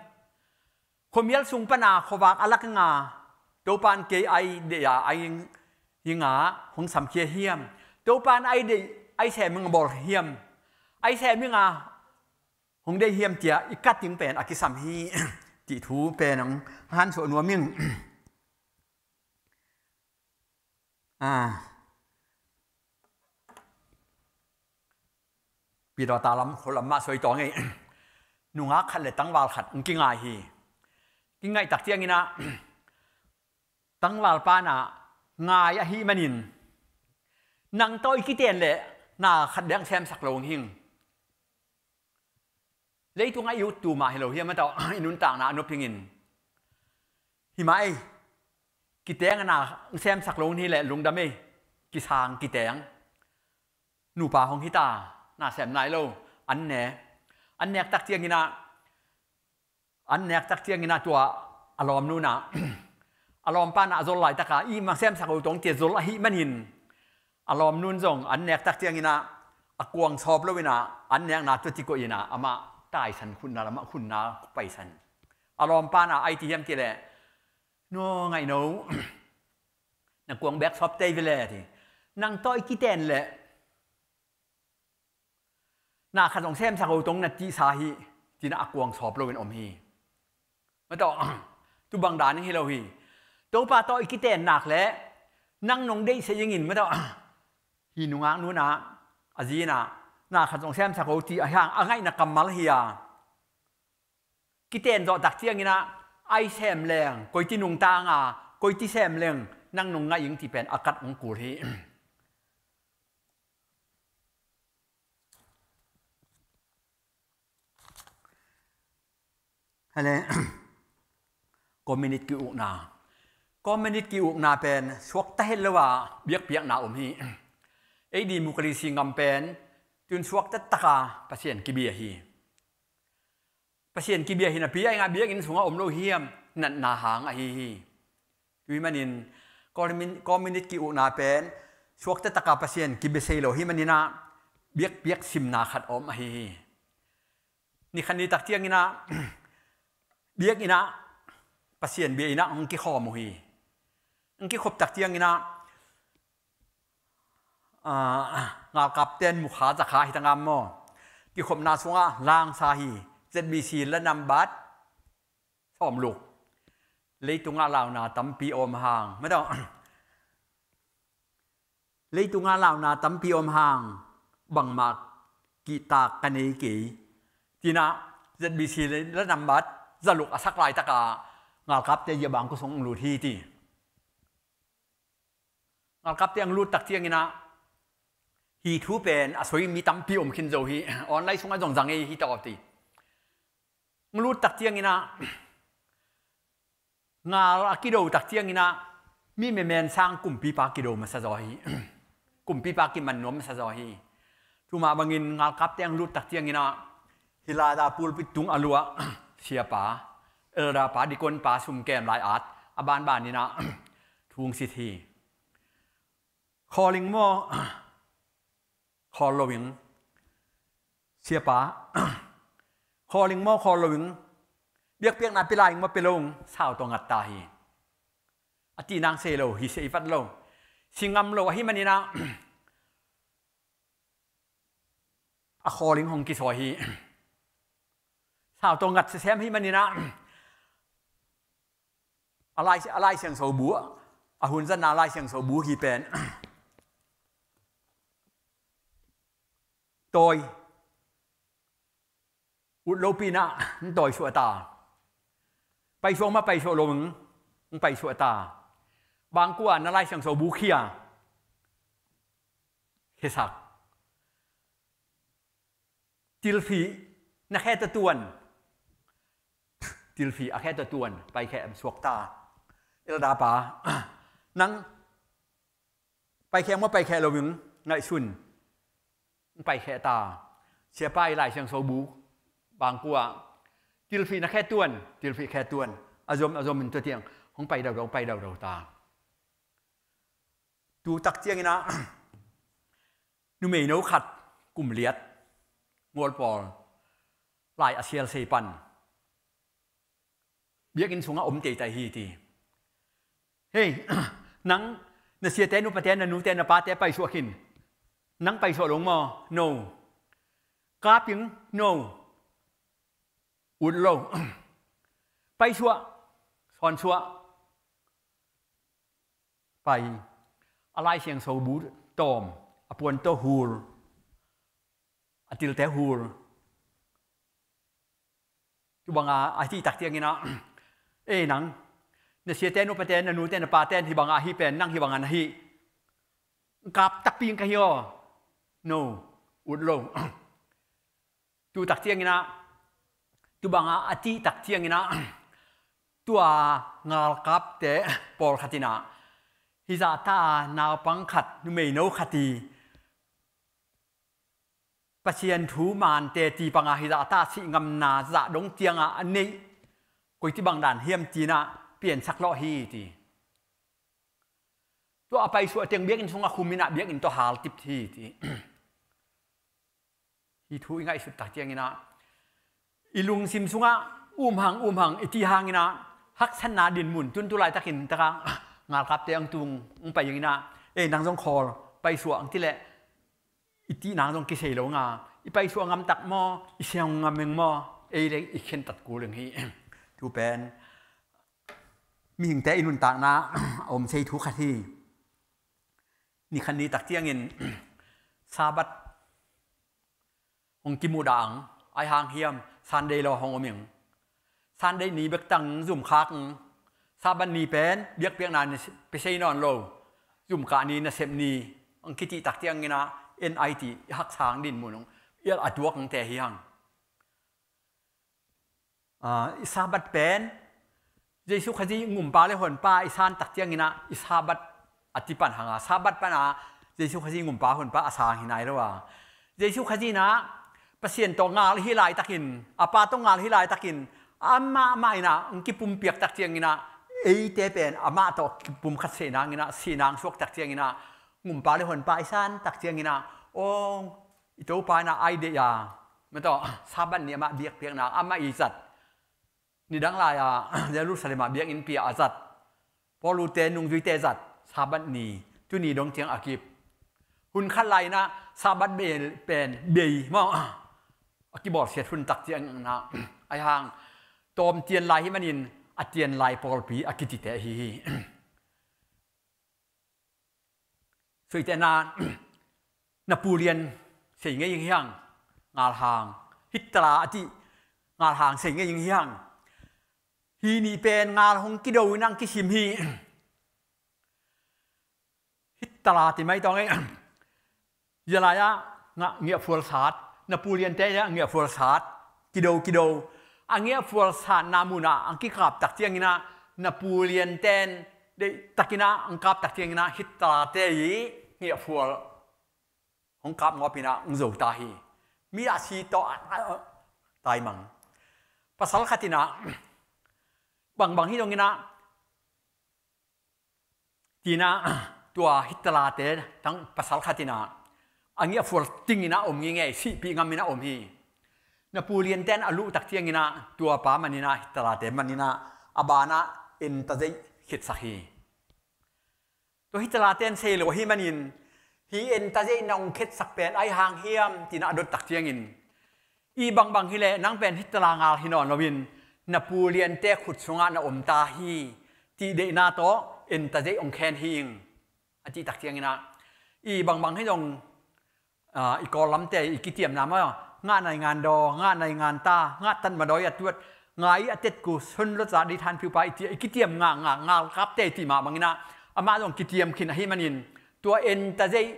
Khuamial sung pan a khuavak a lak ding a Topa in kei ai deih a, ai ding a hong samkhia hiam? Topa in ai deih, ai sem ding a bawl hiam? Ai sem ding a hong deih hiam ci-a i kat ding pen a kisam hi. Cih thu pen hong hansuah nuam ing. Ah. Pidawta lam, khualam mah soi tawh ngei. Nungak khat le tangval khat hong kingai hi. Kingaih tak ciangin ah tangvalpa in ah ngai ahih manin, nang tawh i kiten leh na khat dang semsak lo hong hing. Leitungah i ut tu mah hi lo hiam, mah tawh i nuntakna a nop hingin. Hi mah ei, kiteng a na semsak lo hi leh lungdam ei, kisang kiteng. Nupa hong hi ta, na sem nai lo, an ne. An nek tak ciangin ah An nek tak ciangin ah tua a lawmnu in ah a lawmpa in ah a zol laitaka i mah semsak o tong tia zol ahih manin a lawmnu in zong an nek tak ciangin ah a kuang sawp loin ah an nekna tua ci koih in ah amah taisan khutna lamah khutna paisan. A lawmpa in ah ai ti hiam ti leh, "No ngaih no, na kuang bek sawp tei ve leh," ci. "Nang tawh i kiten leh na khat zong semsak o tong na tihsa hi," ci-in ah a kuang sawp loin om hi. Mah tawh, tu bang dan hi lo hi. "Topa tawh i kiten nak leh nang nong deihsak ingin," mah tawh, hi nungaknu in ah a zi in ah na khat zong semsak o ci a hang a ngaihna kammal hi a, kiten zawh tak ciangin ah ai sem leng, koi ti nungta nga, koi ti sem leng nang nong ngaih ing ci pen a kat hong kul hi. Hale, communist ki-ukna. Communist ki-ukna pen suakta het lo a biakpiakna om hi. Ei democracy ngam pen tun suakta taka Pasian kibia hi. Pasian kibia hi napi a, ei nga biakinn sungah om lo hiam, natna hang ahi hi. Tua ahih manin communist, communist ki-ukna pen suakta taka Pasian kibia sei lo ahih manin ah biakpiak simna khat om ahi hi. Ni khat ni tak ciangin ah biakinn ah Pasian bia in ah hong kikhawm uh hi. Hong kikhop tak ciangin ah, ah, ngalkapte in mukha zakha hi ta ngam maw. Kikhopna sungah langsa hi. Z B C la nambat sawmluk. Leitungah launa tampi om hang. Mah tawh, leitungah launa tampi om hang, bangmah kihtak ka nei kei, ci-in ah Z B C la nambat zaluk a sak laitaka ngalkapte zia bangkua sung hong lut hi ci. Ngalkapte hong lut tak ciangin ah hih thu pen a soi mi tampi om khin zo hi. Online sungah zong za ngei hi ta aw ci. Hong lut tak ciangin ah ngal a kido tak ciangin ah mi memen sang kumpipa kido masa zaw hi. Kumpipa kiman nuam masa zaw hi. Tua mah bangin ngalkapte hong lut tak ciangin ah hih lada pulpit tung a luah siapa, elder pa, deacon pa sum kem lai at a banbanin ah thu hong sit hi. Khawl ing maw? Khawl lo ing. Siapa, khawl ing maw? Khawl lo ing. Biakpiakna pia lai ing maw? Pia lo ing. Sau tawh ngat ta hi. A tih nang sei lo hi, sei vat lo. Si ngam lo ahih manin ah a khawl ing hong kisawi hi. Sau tawh ngat sisem ahih manin ah a Lai, a Lai Siangtho bu, a hun zatna Lai Siangtho bu hi pen tawi, ut lopi in ah hong tawi suah ta. Paisuah mah paisuah lo in hong paisuah ta. Bangkua na Lai Siangtho bu khia, khiasak. Tilfih na khe tawh tuan. Tilfih a khe tawh tuan. Paikheh suak ta. Elder pa, nang paikheh maw? Paikheh lo in ngaihsun. Hong paikheh ta. Siapa i Lai Siangtho bu bangkua, tilfih na khe tuan. Tilfih khe tuan. A zom, a zom in tua tiang hong pai dodok, pai dodok ta. Tu tak ciangin ah numeino khat kum liat, Mualpawl lai a sial sei pan biakinn sungah om teitei hi ci. Hei, nang na siate, na upate, na nute, na pate paisuah khin. Nang paisuah lo maw? No. Kap ing? No. Ut lo. Paisuah, sawnsuah. Pai. A Lai Siangtho bu tawm, a puan tawh hul, a tilte hul. Tua banga a cih tak ciangin ah, "Ei nang, na siate, na upate, na nute, na pate in hih banga ahi pen, nang hih banga na hi. Kap takpi ing ka hi aw." No. Ut lo. Tu tak ciangin ah, tua banga a cih tak ciangin ah, tua ngalkapte pawlkhat in ah, hih zahta naupang khat, numeino khat hi, Pasian thu man teci panga hih zahta sih ngamna zah dong cianga a neih Koi ti bang dan hiam ci-in ah piansak lawh hi ci. Tua a paisuah teng biakinn sungah khum in ah biakinn tawh haltip hi ci. Hih thu i ngaihsut tak ciangin ah i lungsim sungah umhang umhang i cih hangin ah haksatna dinmun, tun tu laitakin taka ngalkapte hong tung hong pai in ah, "Ei, nang zong khawl, paisuah," hong cih leh i cih nang zong kisei lo nga, i paisuah ngam tak maw, i siang ngam eng maw, ei le i khentat kul eng hi. Thu pen mihingte i nuntakna a om sei thu khat hi. Ni khat ni tak ciangin Sabbath hong kimudah ang, ahi hang hiam Sunday law hong om ing. Sunday ni bek tang zum khak ing. Sabbath ni pen biakpiakna ni pe sei nawn lo. Zum kah ni, nasep ni hong kicih tak ciangin ah en ai ti i haksang dinmun hong ial a tuak hong te hi hang. Ah, i Sabbath pen Jesu Khazih ngumpa le honpa i san tak ciangin ah i Sabbath a ci pan hang a, Sabbath pan a Jesu Khazih ngumpa honpa a sang hi nai lo a, Jesu Khazih in ah Pasian tawh ngal hi laitakin, a Pa tawh ngal hi laitakin, amah mah in ah hong kipumpiak tak ciangin ah eite pen amah tawh kipum khat seh nangin ah sihna hong suak tak ciangin ah ngumpa le honpa i san tak ciangin ah, aw, i Topa in ah ai deih a, mah tawh Sabbath ni amah biakpiakna amah i zat. Nidang lai-a Jerusalem ah biakinnpi ah a zat, Paul u te nungzuite zat Sabbath ni, tuni dong ciang a kip. Hun khat lai-in ah Sabbath bei pen bei maw, a kibawlsiat hun tak ciangin ah, ahi hang tawm cian lai hi manin a cian lai pawlpi a kicite ahi hi. Suite na, Napoleon sei ngei ing hi hang, ngalhang, Hitler a cih ngalhang sei ngei ing hi hang. Hih nih pen ngal hong kido in hong kisim hi. Hitler ti mai tawng ei. Zia lai-ah ngah ngiahfual sat, Napoleon te ah ngiahfual sat, kido kido. A ngiahfual satna munah hong kikap tak ciangin ah Napoleon ten deih takin ah hong kap tak ciangin ah Hitler te i ngiahfual hong kap ngawp in ah hong zo ta hi. Mi a si tawh a, a, a, taimang. Pasal khat in ah bangbang hi dong in ah, ci-in ah, tua Hitler te tang pasal khat in ah a ngiahfual ting in ah om ngingei, sihpih ngam in ah om hi. Napoleon ten a luh tak ciangin ah tua pa manin ah, Hitler te manin ah a banah entazeih khitsak hi. Tua Hitler ten sei lo ahi manin, hih entazeih na hong khitsak pen ahi hang hiam ci-in ah a dot tak ciangin, i bangbang hi leh nang pen Hitler ngal hi nawn loin Napoleon te khut sungah na om ta hi, cih deihna tawh entazeih hong khen hi ing, a cih tak ciangin ah, i bangbang hi zong, ah, i Kawllam te i kiciamna maw, ngah naingan daw, ngah naingan ta, ngah tatmadawi a tuat, ngai a tetku, sun lotza di thanpiupa i cih i kiciam ngah ngah, ngalkapte i cih mah bangin ah amah zong kiciam khin ahi manin, tua entazeih,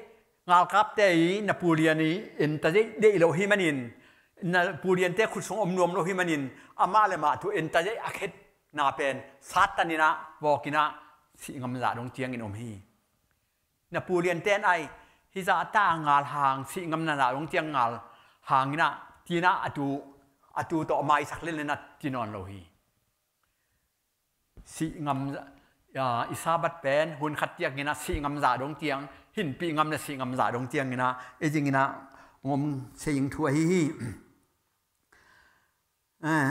ngalkapte i Napoleon i entazeih deih lo hi manin, Napoleon te khut sung om nuam lo hi manin, amah le mah tua entazeih a khetna pen Satan in ah vawk in ah sih ngam zah dong ciangin om hi. Napoleon ten ai, hih zah ta ngal hang, sih ngam na zah dong ciang ngal hang in ah, ci-in ah a tu, a tu tawh maisak lel in ah ci nawn lo hi. Sih ngam, ah, i Sabbath pen hun khat ciangin ah sih ngam zah dong ciang, hinpih ngam le sih ngam zah dong ciangin ah, ei zingin ah hong om sei ing thu ahi hi. Eh,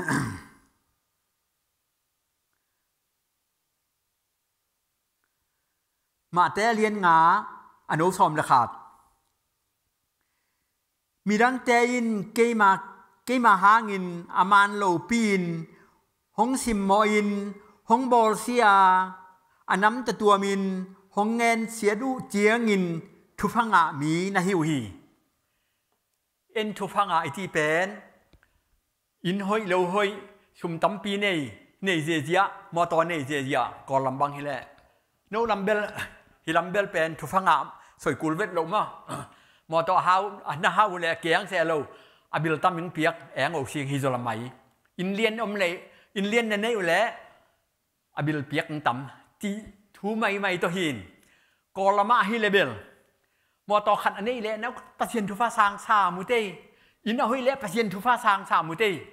Mate a lian nga, a no sawm le khat. Midangte in keima, keima hangin a man lopi-in hong simmawhin, hong bawlsia, a namta tuamin hong ngensiat uh ciangin thupha ngah mi na hi uh hi. En thupha ngah i cih pen, inn hoih lo hoih, sum tampi nei, nei ziazia, mawtaw nei ziazia, Kawllam bang hi leh. No lam bel, hih lam bel pen thupha ngah soi kul vet loh maw. Mawtaw a hau, a na hau leh kiang se lo, a bil tam in piak, eng o sing hi zaw lamai. Inn lian om leh, inn lian na neih uh leh, a bil piak hong tam, cih thu maimai tawh hi in. Kawllam ah ahi leh bel, mawtaw khat a neih leh na Pasian thupha sang sa mu tei. Inn a hoih leh Pasian thupha sang sa mu tei.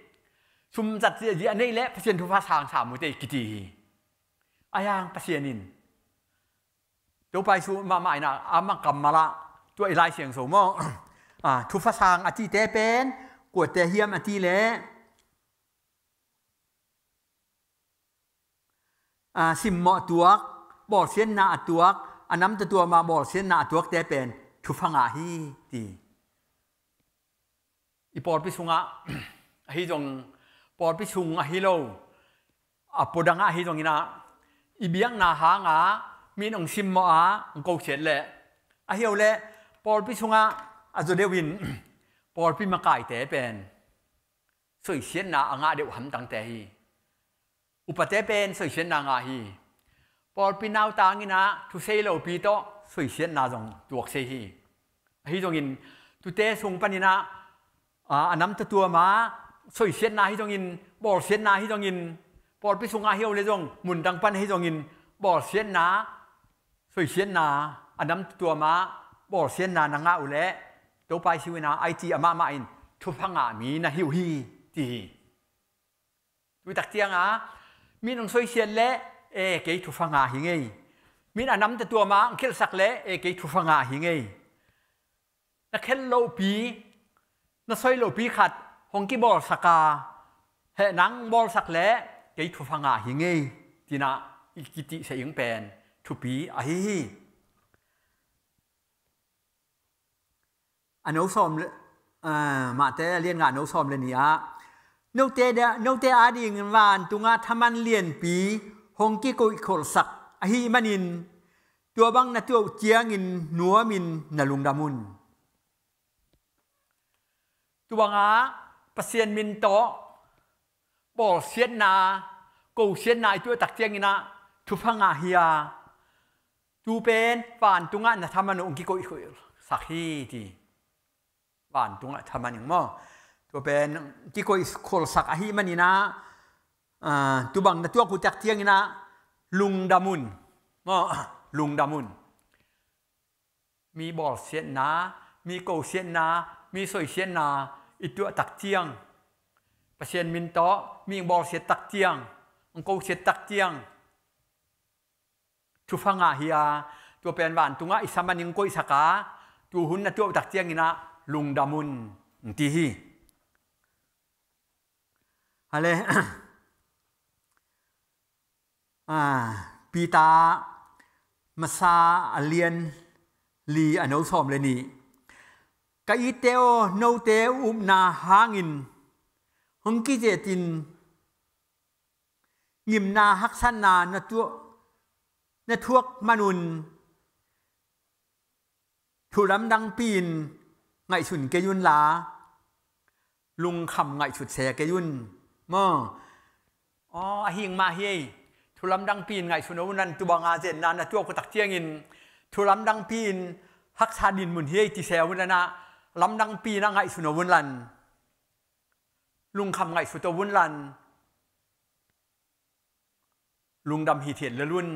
sum zat ziahziah nei leh Pasian thupha sang sam uh teh kiti hi. Ahi hang Pasian in Topa Jesu mahmah in ah, amah kammal ah, tua i Lai Siangtho maw, ah, thupha sang a cihte pen kuate hiam a cih leh, ah, simmawh a tuak, bawlsiatna a tuak, a namtuam tuam a bawlsiatna a tuakte pen thupha ngah hi, ci. I pawlpi sungah ahi zong, pawlpi sung ahi lo, a pua dangah ahi zongin ah, i biakna hangah mi in hong simmawh a, hong kosiat leh, ahi lo leh pawlpi sungah a zaw deuh in pawlpi makaite pen soisiatna a ngah deuh hamtangte hi. Upate pen soisiatna ngah hi. Pawlpi nautang in ah thusei lopi tawh soisiatna zong tuaksei hi. Ahi zongin tute sung panin ah, a, a namtuam tuam a soisiatna ahi zongin, bawlsiatna ahi zongin, pawlpi sungah ahi lo leh zong, mun dang pan ahi zongin, bawlsiatna, soisiatna, a namtuam tuam a bawlsiatna na ngah uh leh, Topa Jesu in ah, a cih amah mah in, thupha ngah mi na hi uh hi, ci hi. Tuitak ciangah mi in hong soisiat leh, e, kei thupha ngah hi ing ei. Mi in a namtuam tuam a hong khelhsak leh, e, kei thupha ngah hi ing ei. Na khelh lohpi, na soi lohpi khat hong kibawlsak a, heh, nang bawlsak leh kei thupha ngah hi ing ei, ci-in ah i kicihsak ding pen thupi ahi hi. A no sawm le, ah, Mate a lian nga, a no sawm le nih ah, note dia, note adingin vantungah thaman lianpi hong kikoihkholhsak ahih manin, tua bang na tuah uh ciangin nuamin na lungdam un. Tua bangah Pasian min tawh bawlsiatna, kosiatna i tuah tak ciangin ah thupha ngah hi a, tu pen vantungah na thaman uh hong kikoihkholhsak hi, ci. Vantungah thaman in maw, tua pen kikoihkholhsak ahih manin ah, ah, tu bang na tuah uh tak ciangin ah lungdam un. Maw, lungdam un. Mi bawlsiatna, mi kosiatna, mi soisiatna i tuah tak ciang, Pasian min tawh mi hong bawlsiat tak ciang, hong kosiat tak ciang, thupha ngah hi a, tua pen vantungah i thaman in hong koihsak a, tu hun na tuah uh tak ciangin ah lungdam un, ci hi. Hale. Ah, Peter masa a lian li, a no sawm le nih. Ka itte aw, note upna hangin hong kizetin ngimna haksatna na tuah, na thuak man un, thu lamdangpi in ngaihsun kei un la, lungkham ngaihsut se kei un. Maw. Aw, ahih mah hi ei. Thu lamdangpi in ngaihsun un la, tu banga zetna na tuah uh tak ciangin, thu lamdangpi in haksa dinmun hi ei ci se un la, lamdangpi in ngaihsun un la, lungkham ngaihsut un la, lungdam hithiat lel un,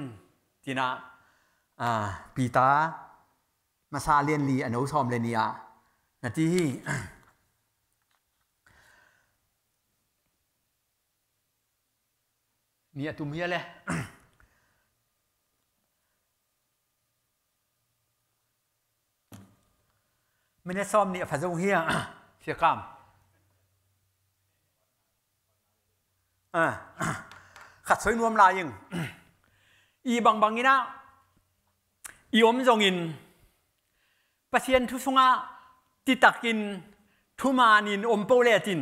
ci-in ah, ah, Peter masa lian li, a no sawm le nih ah na ci hi. Ni a tum hi a le. Minute sawm nih a pha zong hi a, Sia Kam. Ah, khat soi nuam lai ing. I bangbang in ah i om zongin, Pasian thu sungah citakin thuman in om peuh lecin,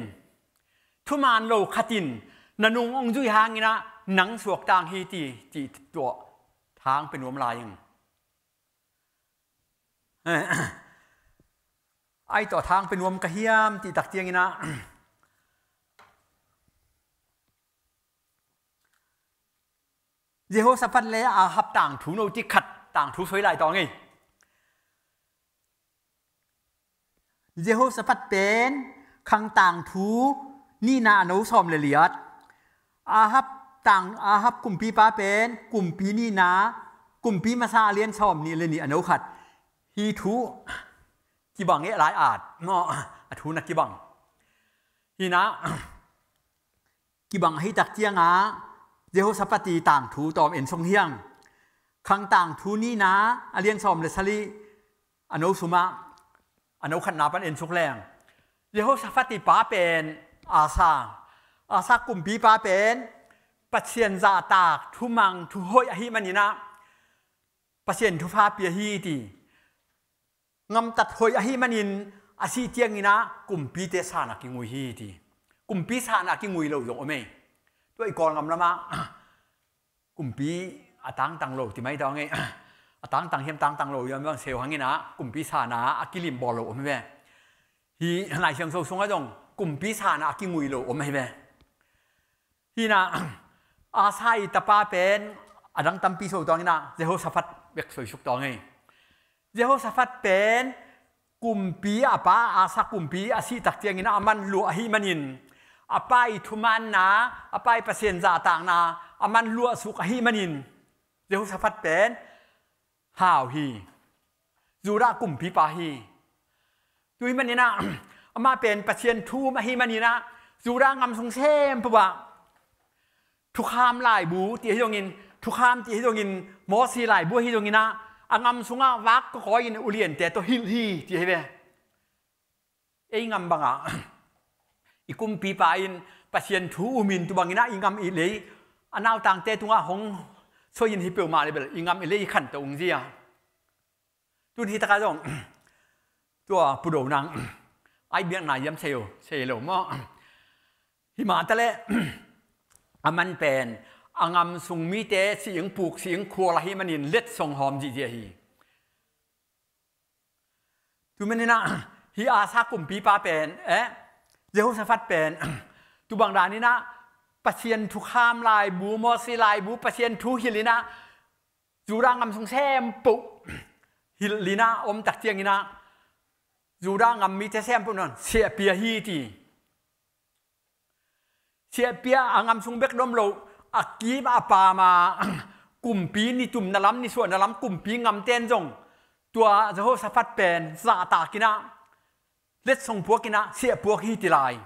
thuman lo khat in na nung hong zuih hangin ah nang suakta hi ci, ci tua thang pia nuam lai ing. Ai, tua thang pia nuam ka hiam cih tak ciangin ah, Jehoshaphat le Ahab tangthu no cih khat tangthu soi lai tawh ing ei. Jehoshaphat pen khang tangthu nihna, a no sawm le li ah, Ahab tang, Ahab kumpipa pen kumpi nihna, Kumpi Masa a lian sawm nih le nih, a no khat. Hih thu kibang e lai at maw, a thu na kibang. Hi-in ah, kibang ahi tak ciangah Jehoshaphat i tangthu tawm en song hiang. Khang tangthu nihna a lian sawm le sali a no sumah a no khatna pan en suk leng. Jehoshaphat i pa pen Asa. Asa kumpipa pen Pasian zahtak, thumang, thuhoih ahi maninah Pasian thupha pia hi ti. Ngamtat hoih ahi manin a sih cianginah kumpite sanah kingui hi ti. Kumpi sanah kingui lo zong om ei. Tua i Kawlngam lamah kumpi a tangtang lo ti mai tawng ei. A tangtang hiam tangtang lo hiam bang seu hanginah kumpi sanah a kilim bawl lo om hi ve. Hih Lai Siangtho sungah zong kumpi sanah a kingui lo om hi ve. Hinah Asa i tapa pen a dang tampi so tawnginah Jehoshaphat bek soisuk tawng ei. Jehoshaphat pen kumpi a pa Asa kumpi a sih tak cianginah a manluah ahi manin a pa i thumaanna, a pa i Pasian zahtakna a manluah suk ahi manin Jehoshaphat pen hau hi. Judah kumpipa hi. Tua hi maninah amah pen Pasian thu um ahi maninah Judah ngam sung sempoh ah thukham laibu ti ahi zongin, thukham ti ahi zongin, Mosi laibu ahi zonginah a ngam sungah vak kawkawi in uliante tawh hilh hi ti ahi ve. Ei ngam bangah i kumpipa in Pasian thu umin tu banginah i ngam i lei a nautangte tungah hong soi in hi peuhmah le bel i ngam i lei khanto ung zia. Tun hi takah zong tua Pu Do nang ai biakna hiam sei uh, sei lo maw? Himah taleh a man pen a ngam sung mite sing puk sing khual ahi manin letsong hawm zihziah hi. Tu maninah hih Asa kumpipa pen eh Jehoshaphat pen tu bang daninah Pasian thukham laibu, Mosi laibu, Pasian thu hilhinah Judah ngam sung sempoh hilhinah om tak cianginah Judah ngam mite sempoh nan siahpia hi ti. Siahpia a ngam sung bek dom lo a kim a pama kumpi nitum na lam, nisuah na lam kumpi ngamten zong tua Jehoshaphat pen zahtakinah letsong puakinah siah puak hi ti lai.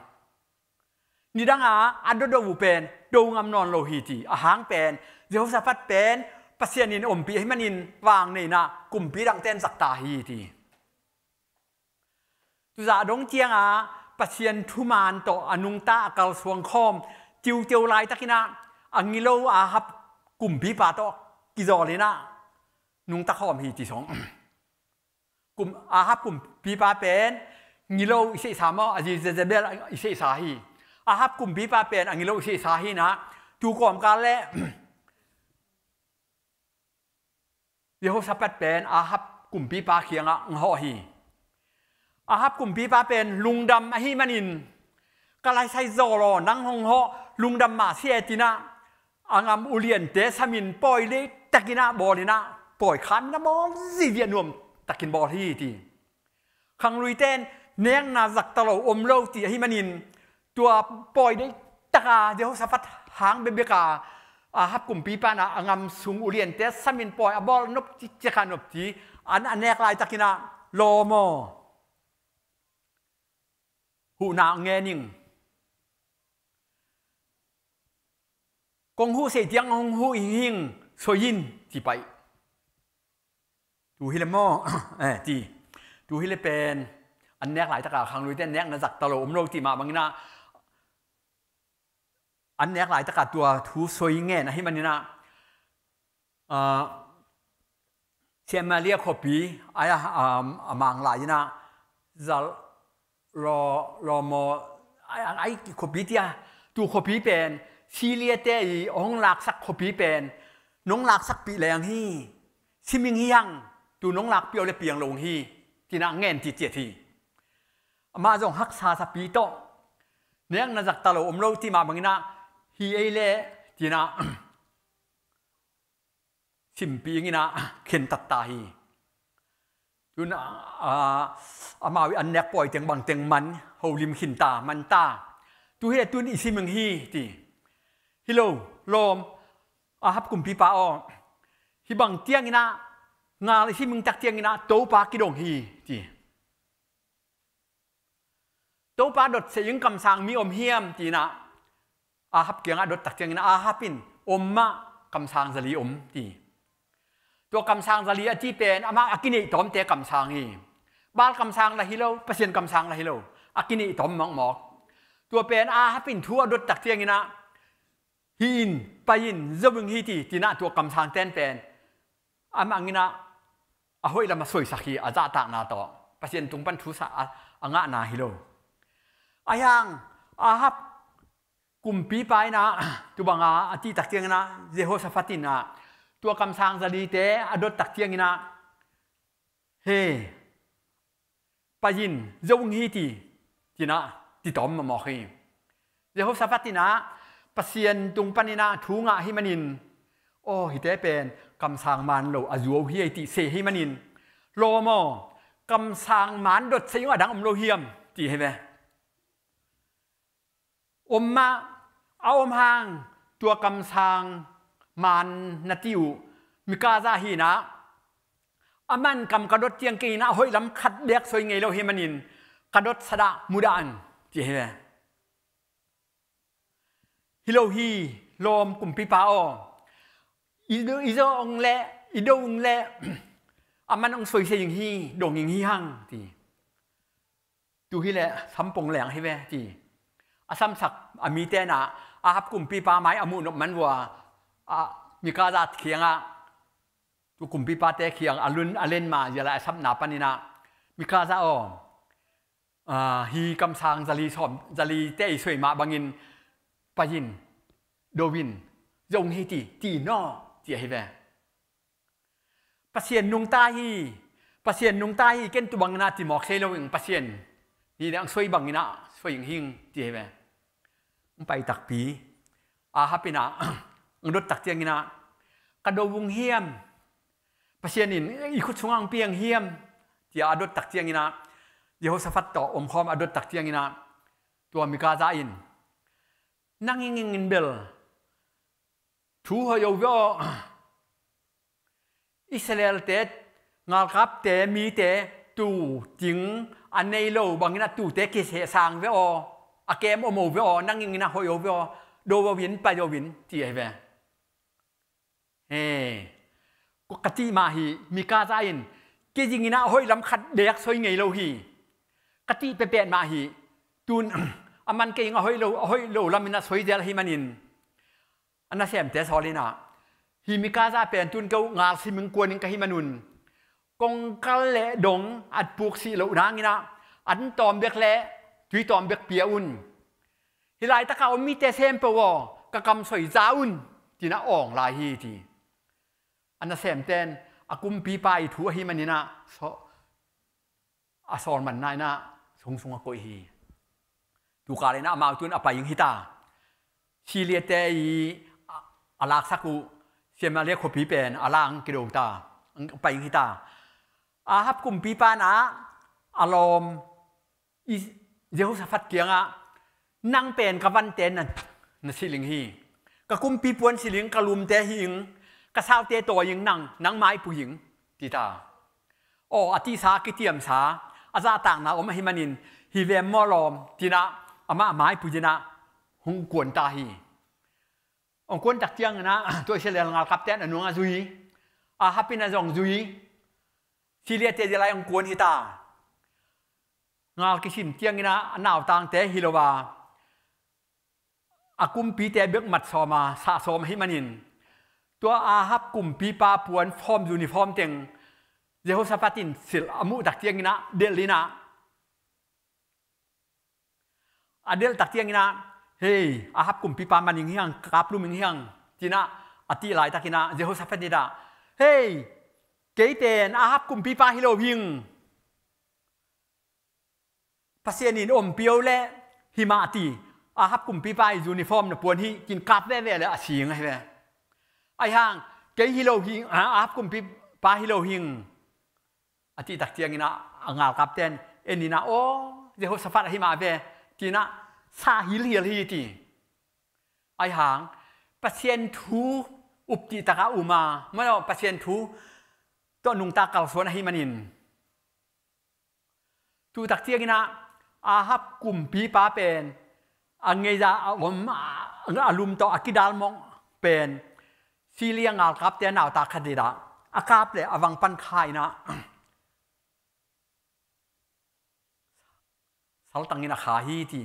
Nidanga a dodo uh pen do ngam nawn lo hi ti. A hang pen Jehoshaphat pen Pasian in ompih ahi manin vang neinah kumpi dangten zakta hi ti. Tuzah dong cianga Pasian thuman tawh a nungta a kalsuang khawm tiuteu laitakinah a ngilo Ahab kumpipa tawh kizawlinah nungta khawm hi ti song. Kum, Ahab kumpipa pen ngilo i seihsa maw, a zi Jezebel i seihsa hi. Ahab kumpipa pen a ngilo i seihsa hinah tu kawmkal le Jehoshaphat pen Ahab kumpipa kiangah ngahawh hi. Ahab kumpipa pen lungdam ahi manin ka laisai zawl aw, nang hong hawh, lungdam mah si e tinah a ngam uliante samin pawi deihtakinah bawlinah pawi khamin a bawl zihziah nuamtakin bawl hi ti. Khangluite in nekna zakta lo om lo ti ahi manin tua pawi deihtaka Jehoshaphat hang bekbeka Ahab kumpipa inah a ngam sung uliante samin pawi a bawl nop ci ciaka nop ci an a nek laitakinah lawm aw, huhna ngen ing. Kong huh sei tiang hong huh hing, soi in ci paih. Tu hi le maw? Eh, ti. Tu hi le pen an nek laitaka khangluite nekna zakta lo om lo ti mah banginah an nek laitaka tua thu soi ngen ahi maninah ah, Samaria khuapi ai a, a, a mang lai inah zal law, lawmaw ai, ai khuapi tia, tu khuapi pen Syria te i hong laksak khuapi pen nong laksakpih leng hi, siming hi hang, tu nong lakpih aw le piang lo hi, tinah ngen titciat hi. Amah zong haksa sapi tawh nekna zakta lo om lo ti mah banginah hi ei le tinah simpih inginah khen tatta hi. Tun a, a, amau i an nek pawi teng bang teng man holim khinta, manta. Tu hi le tun i siming hi ti. Hi lo, lawm, Ahab kumpipa aw, hi bang tianginah ngal i siming tak tianginah Topa kidong hi ti. Topa dot se ing kamsang mi om hiam tinah Ahab kiangah a dot tak ciangin ah Ahab in, "Om mah, kamsang zali om," ti. Tua kamsang zali a ci pen amah a kineih tawmte kamsang hi. Baal kamsang lah hi lo, Pasian kamsang lah hi lo, a kineih tawm mawkmawk. Tua pen Ahab in thu a dot tak ciangin ah, "Hi in, pai in, zo ing hi," ti, ci-in ah tua kamsang ten pen amah in ah a hoih lam a suaisak hi, a zahtakna tawh, Pasian tung pan thu sa a, a ngahna hi lo. Ahi hang Ahab kumpipa in ah, tu banga a cih tak ciangin ah, Jehoshaphat in ah tua kamsang zalite a dot tak ciangin ah, "He, pai in, zo ing hi," ti, ci-in ah ci tawm mawkmawk hi. Jehoshaphat in ah Pasian tung panin ah thu ngah ahih manin, "Aw, hihte pen kamsang man lo, a zuau hi ei," ti se ahih manin, "Lawm aw, kamsang man dot sa ing, a dang om lo hiam?" ti hi ve. "Om mah, a om hang tua kamsang man na cih uh Mikaja hi-in ah, aman kam ka dot ciang kei in ah a hoih lam khat beek soi ngei lo ahih manin, ka dot sa dah, mu dah in," ti hi ve. "Hi lo hi, lawm kumpipa aw, i do, i do ung leh, i do ung leh, aman ong soi se ing hi, dong ing hi hang," ti. "Tu hi leh sampong leng hi ve," ti. A samsak a mite in ah Ahab kumpipa mai a muh nop man uh a, a, Mikaja kiangah, tu kumpipate kiang a lun a len ma zia lai a sapna panin ah, "Mikaja aw, a, hih kamsang zali sawm, zalite i soi mah bangin pai in, do in, zo ing hi," ti, ti in aw, ci ahi ve. "Pasian nungta hi, Pasian nungta hi, ken tu bangin ah ci mawk se lo ing, Pasian hi leh ong soi bangin ah soi ing hi ing," ci ahi ve. Ong pai takpi, Ahab in ah ong dot tak ciangin ah, "Ka do ung hiam? Pasian in i khut sungah ong piang hiam?" ci-a a dot tak ciangin ah, Jehoshaphat tawh omkhawm a dot tak ciangin ah, tua Mikaja in, "Nang ing ing in bel thu hoih o ve aw. Israel-te, ngalkapte, mite, tuu cing a nei lo bangin ah tuute kiseh sang ve aw, a kem om o ve aw, nang ing in ah hoih o ve aw, do o in, pai o in," ci ahi ve. He, ka cih mah hi, Mikaja in, "Kei zing in ah a hoih lam khat beek soi ngei lo hi. Ka cih pehpeh mah hi. Tun aman kei ing, a hoih lo, a hoih lo lam in ah soi zel ahih manin," a nasemte sawl in ah, "Hih Mikaja pen tun kei uh ngal sim ing, kuan ing ka hih man un, kongkal leh dong a puk sih loh nang in ah, an tawm bek leh tui tawm bek pia un. Hih laitak a om mite sem peuh aw, ka kam soi za un," ci-in ah awng lai hi, ci. A nasemte in a kumpipa i thu ahih manin ah, so, a sawlmanna in ah sungsung a koih hi. Tukal in ah amau tun a pai ing hi ta. Syria-te i a, a laksak uh Samaria khuapi pen a lang kido ta, a pai ing hi ta. Ahab kumpipa in ah a lawm i Jehoshaphat kiangah, "Nang pen ka vante na, na silh ing hi. Ka kumpi puan silh ing, ka lumte hih ing, ka saute tawi ing, nang, nang maipui ing," ci ta. Aw, a cihsa, kitiamsa, a zahtakna om ahih manin, "Hi ve maw lawm," ci-in ah amah maipui in ah hong kuan ta hi. Hong kuan tak ciangin ah tua Israel ngalkapte in a nungah zui, Ahab in ah zong zui, Syria-te zia lai hong kuan hi ta. Ngal kisim ciangin ah a nautangte hi lo a, a kumpite bek mat sawm a, sah sawm ahih manin, tua Ahab kumpipa puan form, uniform teng Jehoshaphat in silh a muh tak ciangin ah delh in ah, a delh tak ciangin ah, "Hei, Ahab kumpipa, man ing hi hang, kaplum ing hi hang," ci-in ah a cih laitakin ah Jehoshaphat in ah, "Hei, kei pen Ahab kumpipa hi lo hing. Pasian in ompih o leh hih mah," ci. Ahab kumpipa i uniform na puan hi, ci-in kap veve leh a sing ahi ve. Ahi hang, "Kei hi lo hing, Ahab kumpipa hi lo hing," a cih tak ciangin ah a ngalkapte in en in ah, "Aw, Jehoshaphat ahi mah ve," ci-in ah sa hilhial hi, ci. Ahi hang, Pasian thu up cih tak a um a, maw, Pasian thu tawh nungta kalsuan ahih manin, tu tak ciangin ah Ahab kumpipa pen a ngeia a om a, a lum tawh a kidal mawng pen Syria ngalkapte nauta khat in ah a kap leh a vang pan kha in ah saltangin a kha hi ti.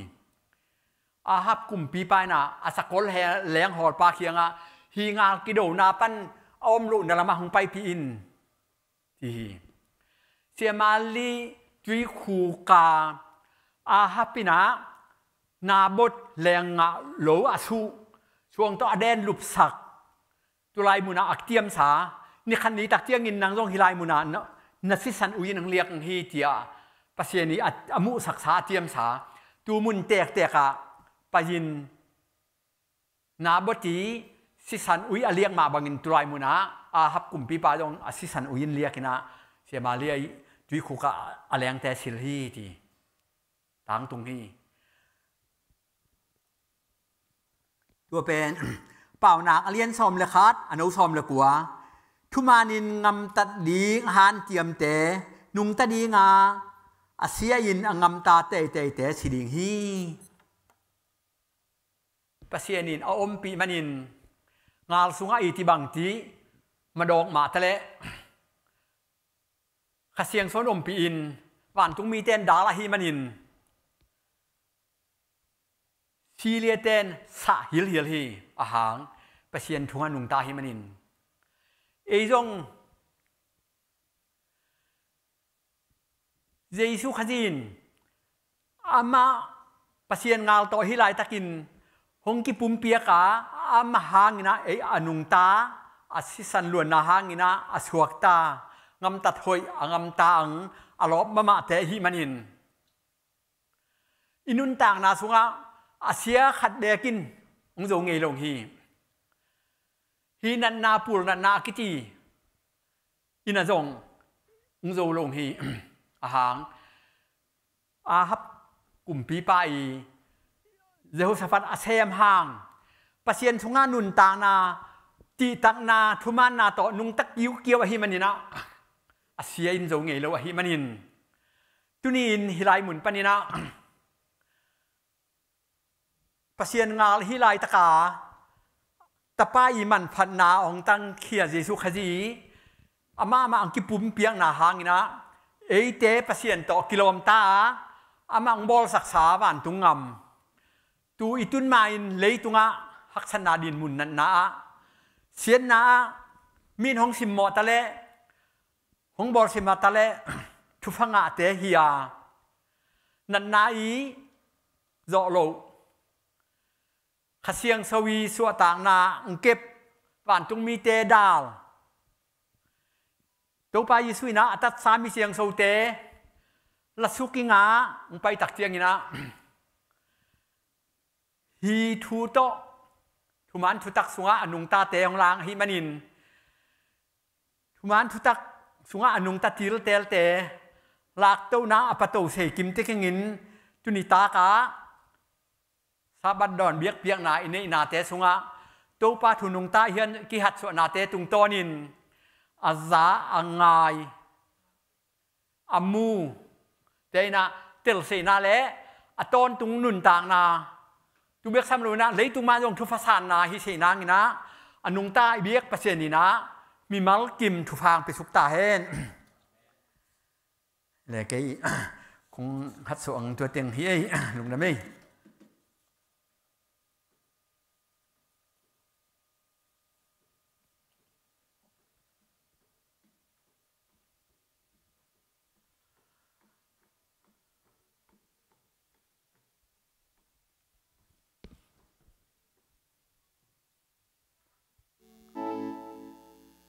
Ahab kumpipa in ah a sakol he leng hawlpa kiangah hih ngal kidona pan a om lohna lamah hong paipih in ti hi. Samaria tuikhuk ah Ahab in ah Naboth leng ngah lo a suh, suang tawh a den lupsak, tulai munah a tiamsa, ni khat ni tak ciangin nang zong hih lai munah na, na sisan ui in hong liak hi, tiah Pasian i a, a muhsaksa a tiamsa, tu mun tektek ah pai-in Naboth i sisan ui a liak mah bangin tulai munah Ahab kumpipa zong a sisan ui in liak in ah Samaria i tuikhuk ah a lengte sil hi ti. Tangtung hi. Tua pen Paunak a lian sawm le khat, a no sawm le kua. Thumanin ngamtat ding a hanciamte nungta dinga a sia-in a ngamta teiteite si ding hi. Pasian in a ompih manin ngal sungah i ti bang ti madawk mah taleh Kha Siangtho in ompih in vantung mite in dal ahih manin Syria ten sah hilhial hi. A hang Pasian thu-ah nungta ahih manin ei zong Jesu Khazih in amah Pasian ngal tawh hih laitakin hong kipumpiak a, amah hangin ah ei a nungta, a sisan luanna hangin ah a suakta, ngamtat hoih a ngamta ang a lawp mahmahte ahih manin i nuntakna sungah a sia khat beek in hong zo ngei lo hi. Hih natna, pul natna a kiti in ah zong hong zo lo hi. A hang Ahab kumpipa i Jehoshaphat a sem hang Pasian sungah nuntakna, cihtakna, thumaanna tawh nungta kiukiau ahih manin ah a sia in zo ngei lo ahih manin tuni-in hih lai mun panin ah Pasian ngal hih laitaka Tapa i manphatna hong tangkhia Jesu Khazih i amah mah hong kipumpiakna hangin ah eite Pasian tawh kilawmta a, amah hong bawlsaksa vantung ngam, tu i tun ma-in leitungah haksatna dinmun natna ah, siatna ah, mi in hong simmawh taleh, hong bawlsia mah taleh thupha ngahte hi a, natna i zawh loh, Kha Siangtho i suahtakna hong kep, vantung mite dal, Topa Jesu in ah a tatsa mi siangthote lasuk i ngah hong pai tak ciangin ah hih thu tawh thuman thutak sungah a nungtate hong lang ahih manin thuman thutak sungah a nungta tiltelte laktohna a pato sei kim tekingin tuni takah Sabbath dawn biakpiakna i neihnate sungah Topa thu nungta i hian kihatsuahnate tungtawnin a za, a ngai, a mu te in ah telseihna le a tawntung nuntakna, tu bek sam lo in ah leitung mah zong thupha sanna hi seih nangin ah a nungta i biak Pasian in ah mimal kim thupha hong piasuk ta hen. Le kei kong hatsuah ang tua teng hi ei, lungdam ei.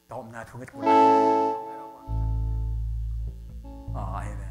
Tawpna thunget kul. Ah, ahi ve.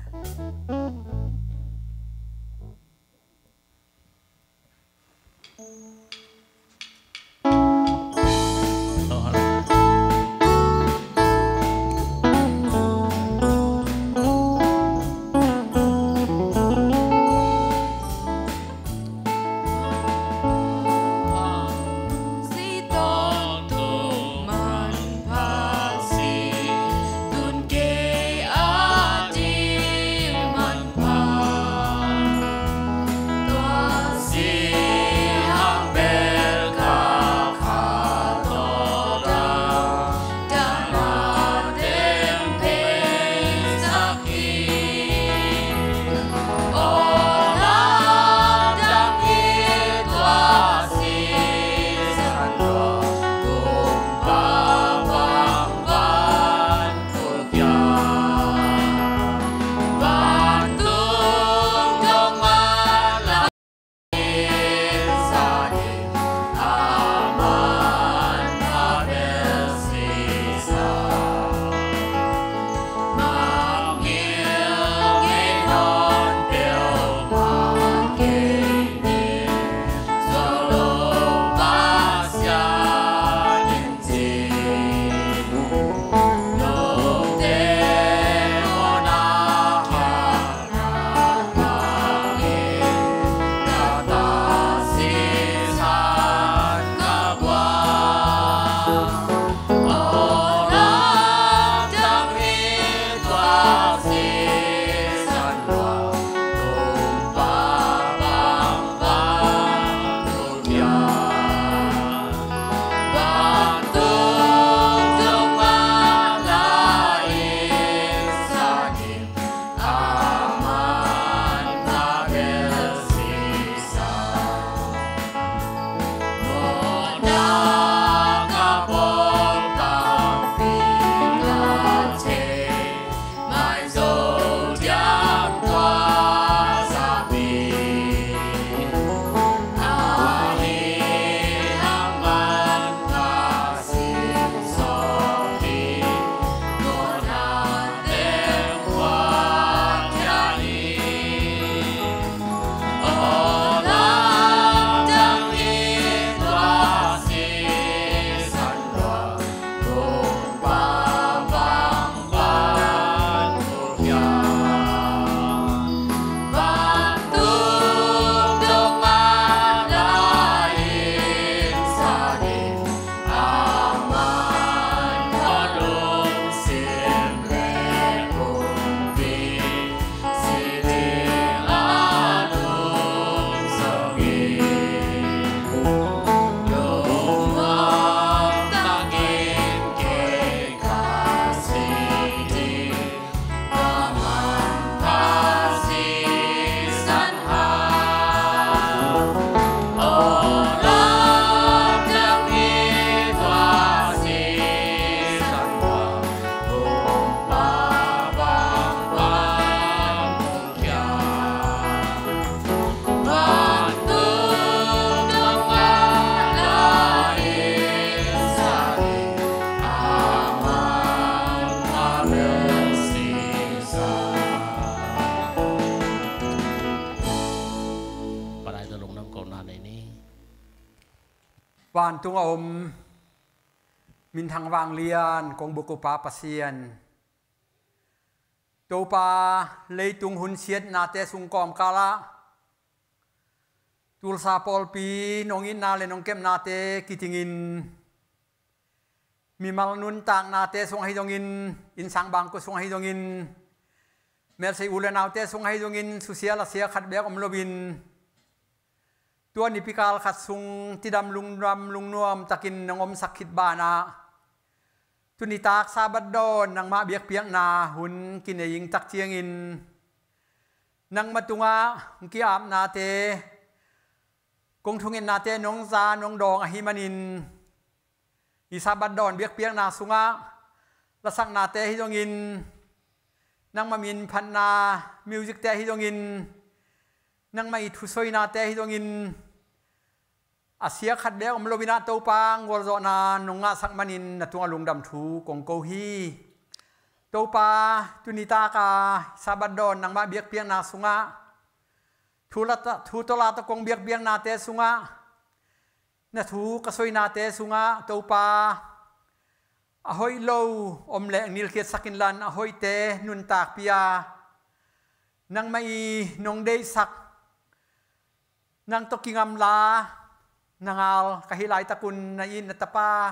Vantung a om minthang vanglian kong buk uh Pa Pasian, Topa, leitung hun siatnate sung kawmkalah Tulsa pawlpi nong itna le nong kepnate kitingin, mimal nuntaknate sung ahi zongin, innsang bangkua sung ahi zongin, melsei u le naute sung ahi zongin, susia lasia khat beek om loin, tua nipikal khat sung tidam lungdam lungnuam takin nong omsak khit banah, tunitak Sabbath dawn nangmah biakpiakna hun kinei ing tak ciangin, nangmah tungah hong ki-apnate, kong thungetnate nong za nong dawng ahi manin, i Sabbath dawn biakpiakna sungah lasaknate ahi zongin, nangmah min phatna musicte ahi zongin, nangmah i thusoinate ahi zongin, a sia khat beek om loinah Topa, gualzawhna nong ngahsak manin na tungah lungdam thu kong ko hi. Topa, tunitak a Sabbath dawn nangmah biakpiakna sungah thu la ta, thu tawh la tawh kong biakpiaknate sungah, na thu ka soinate sungah Topa, a hoih lo om leh nilkhiatsak inlan, a hoihte nuntakpih a, nangmah i nong deihsak, nang tawh kingamla na ngal ka hih laitakun na it na tapa,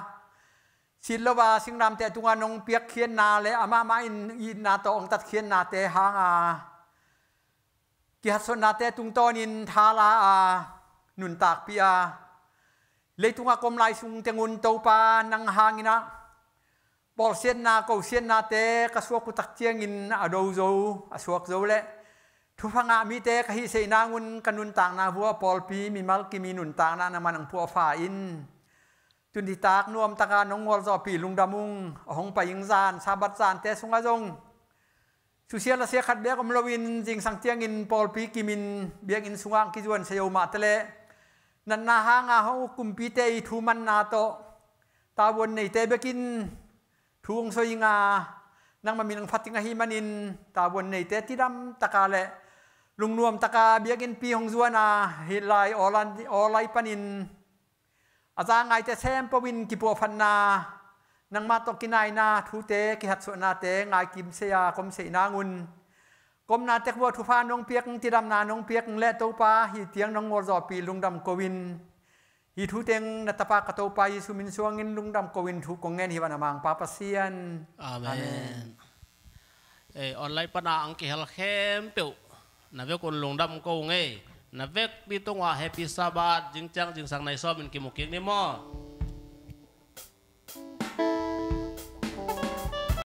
sit lo a singlamteh tungah nong piakkhiatna le amahmah in itna tawh hong tatkhiatnate hanga kihatsotnate tungtawnin thala a, nuntakpih a, leitungah ka om lai sung tengun Topa, nang hanginah bawlsiatna kosiatnate ka suak uh tak ciangin a do zo, a suak zo le thupha ngah mite ka hih seihnangun ka nuntakna vuah pawlpi mimal kimi nuntakna nangmah nang puahfa in. Tunitak nuamtaka nong gualzawhpih lungdam ung. A hong pai ing zan, Sabbath zante sungah zong susia lasia khat beek om loin zingsang ciangin pawlpi kimin biakinn sungah ang kizuan sia zo mah taleh, natna hanga hong uk kumpite i thu manna tawh tavuan neite bekin thu hong soi ing a, nangmah min hong phat ing ahi manin, tavuan neite tidam taka le lungnuam taka biakinnpi hong zuan a, hih lai awl lai panin a za ngaite sempoh in kipuahphatna, nangmah tawh kinaina thute, kihatsuahnate ngaikim sei a ka om seihnangun, ka omna tek vuah thupha nong piak, tidamna nong piak le Topa, hih tiang nong gualzawhpih lungdam ko-in, hih thu teng na tapa ka Topa Jesu min suangin lungdam ko-in thu kong ngen hi van a, Mangpa Pasian. Amen. Amen. Eh, online pana ang kihel khempeuh na vekun lungdam ko ung ei. Na vekpi tungah Happy Sabbath, zingciang zingsang nai sawmin kimu kik ni maw.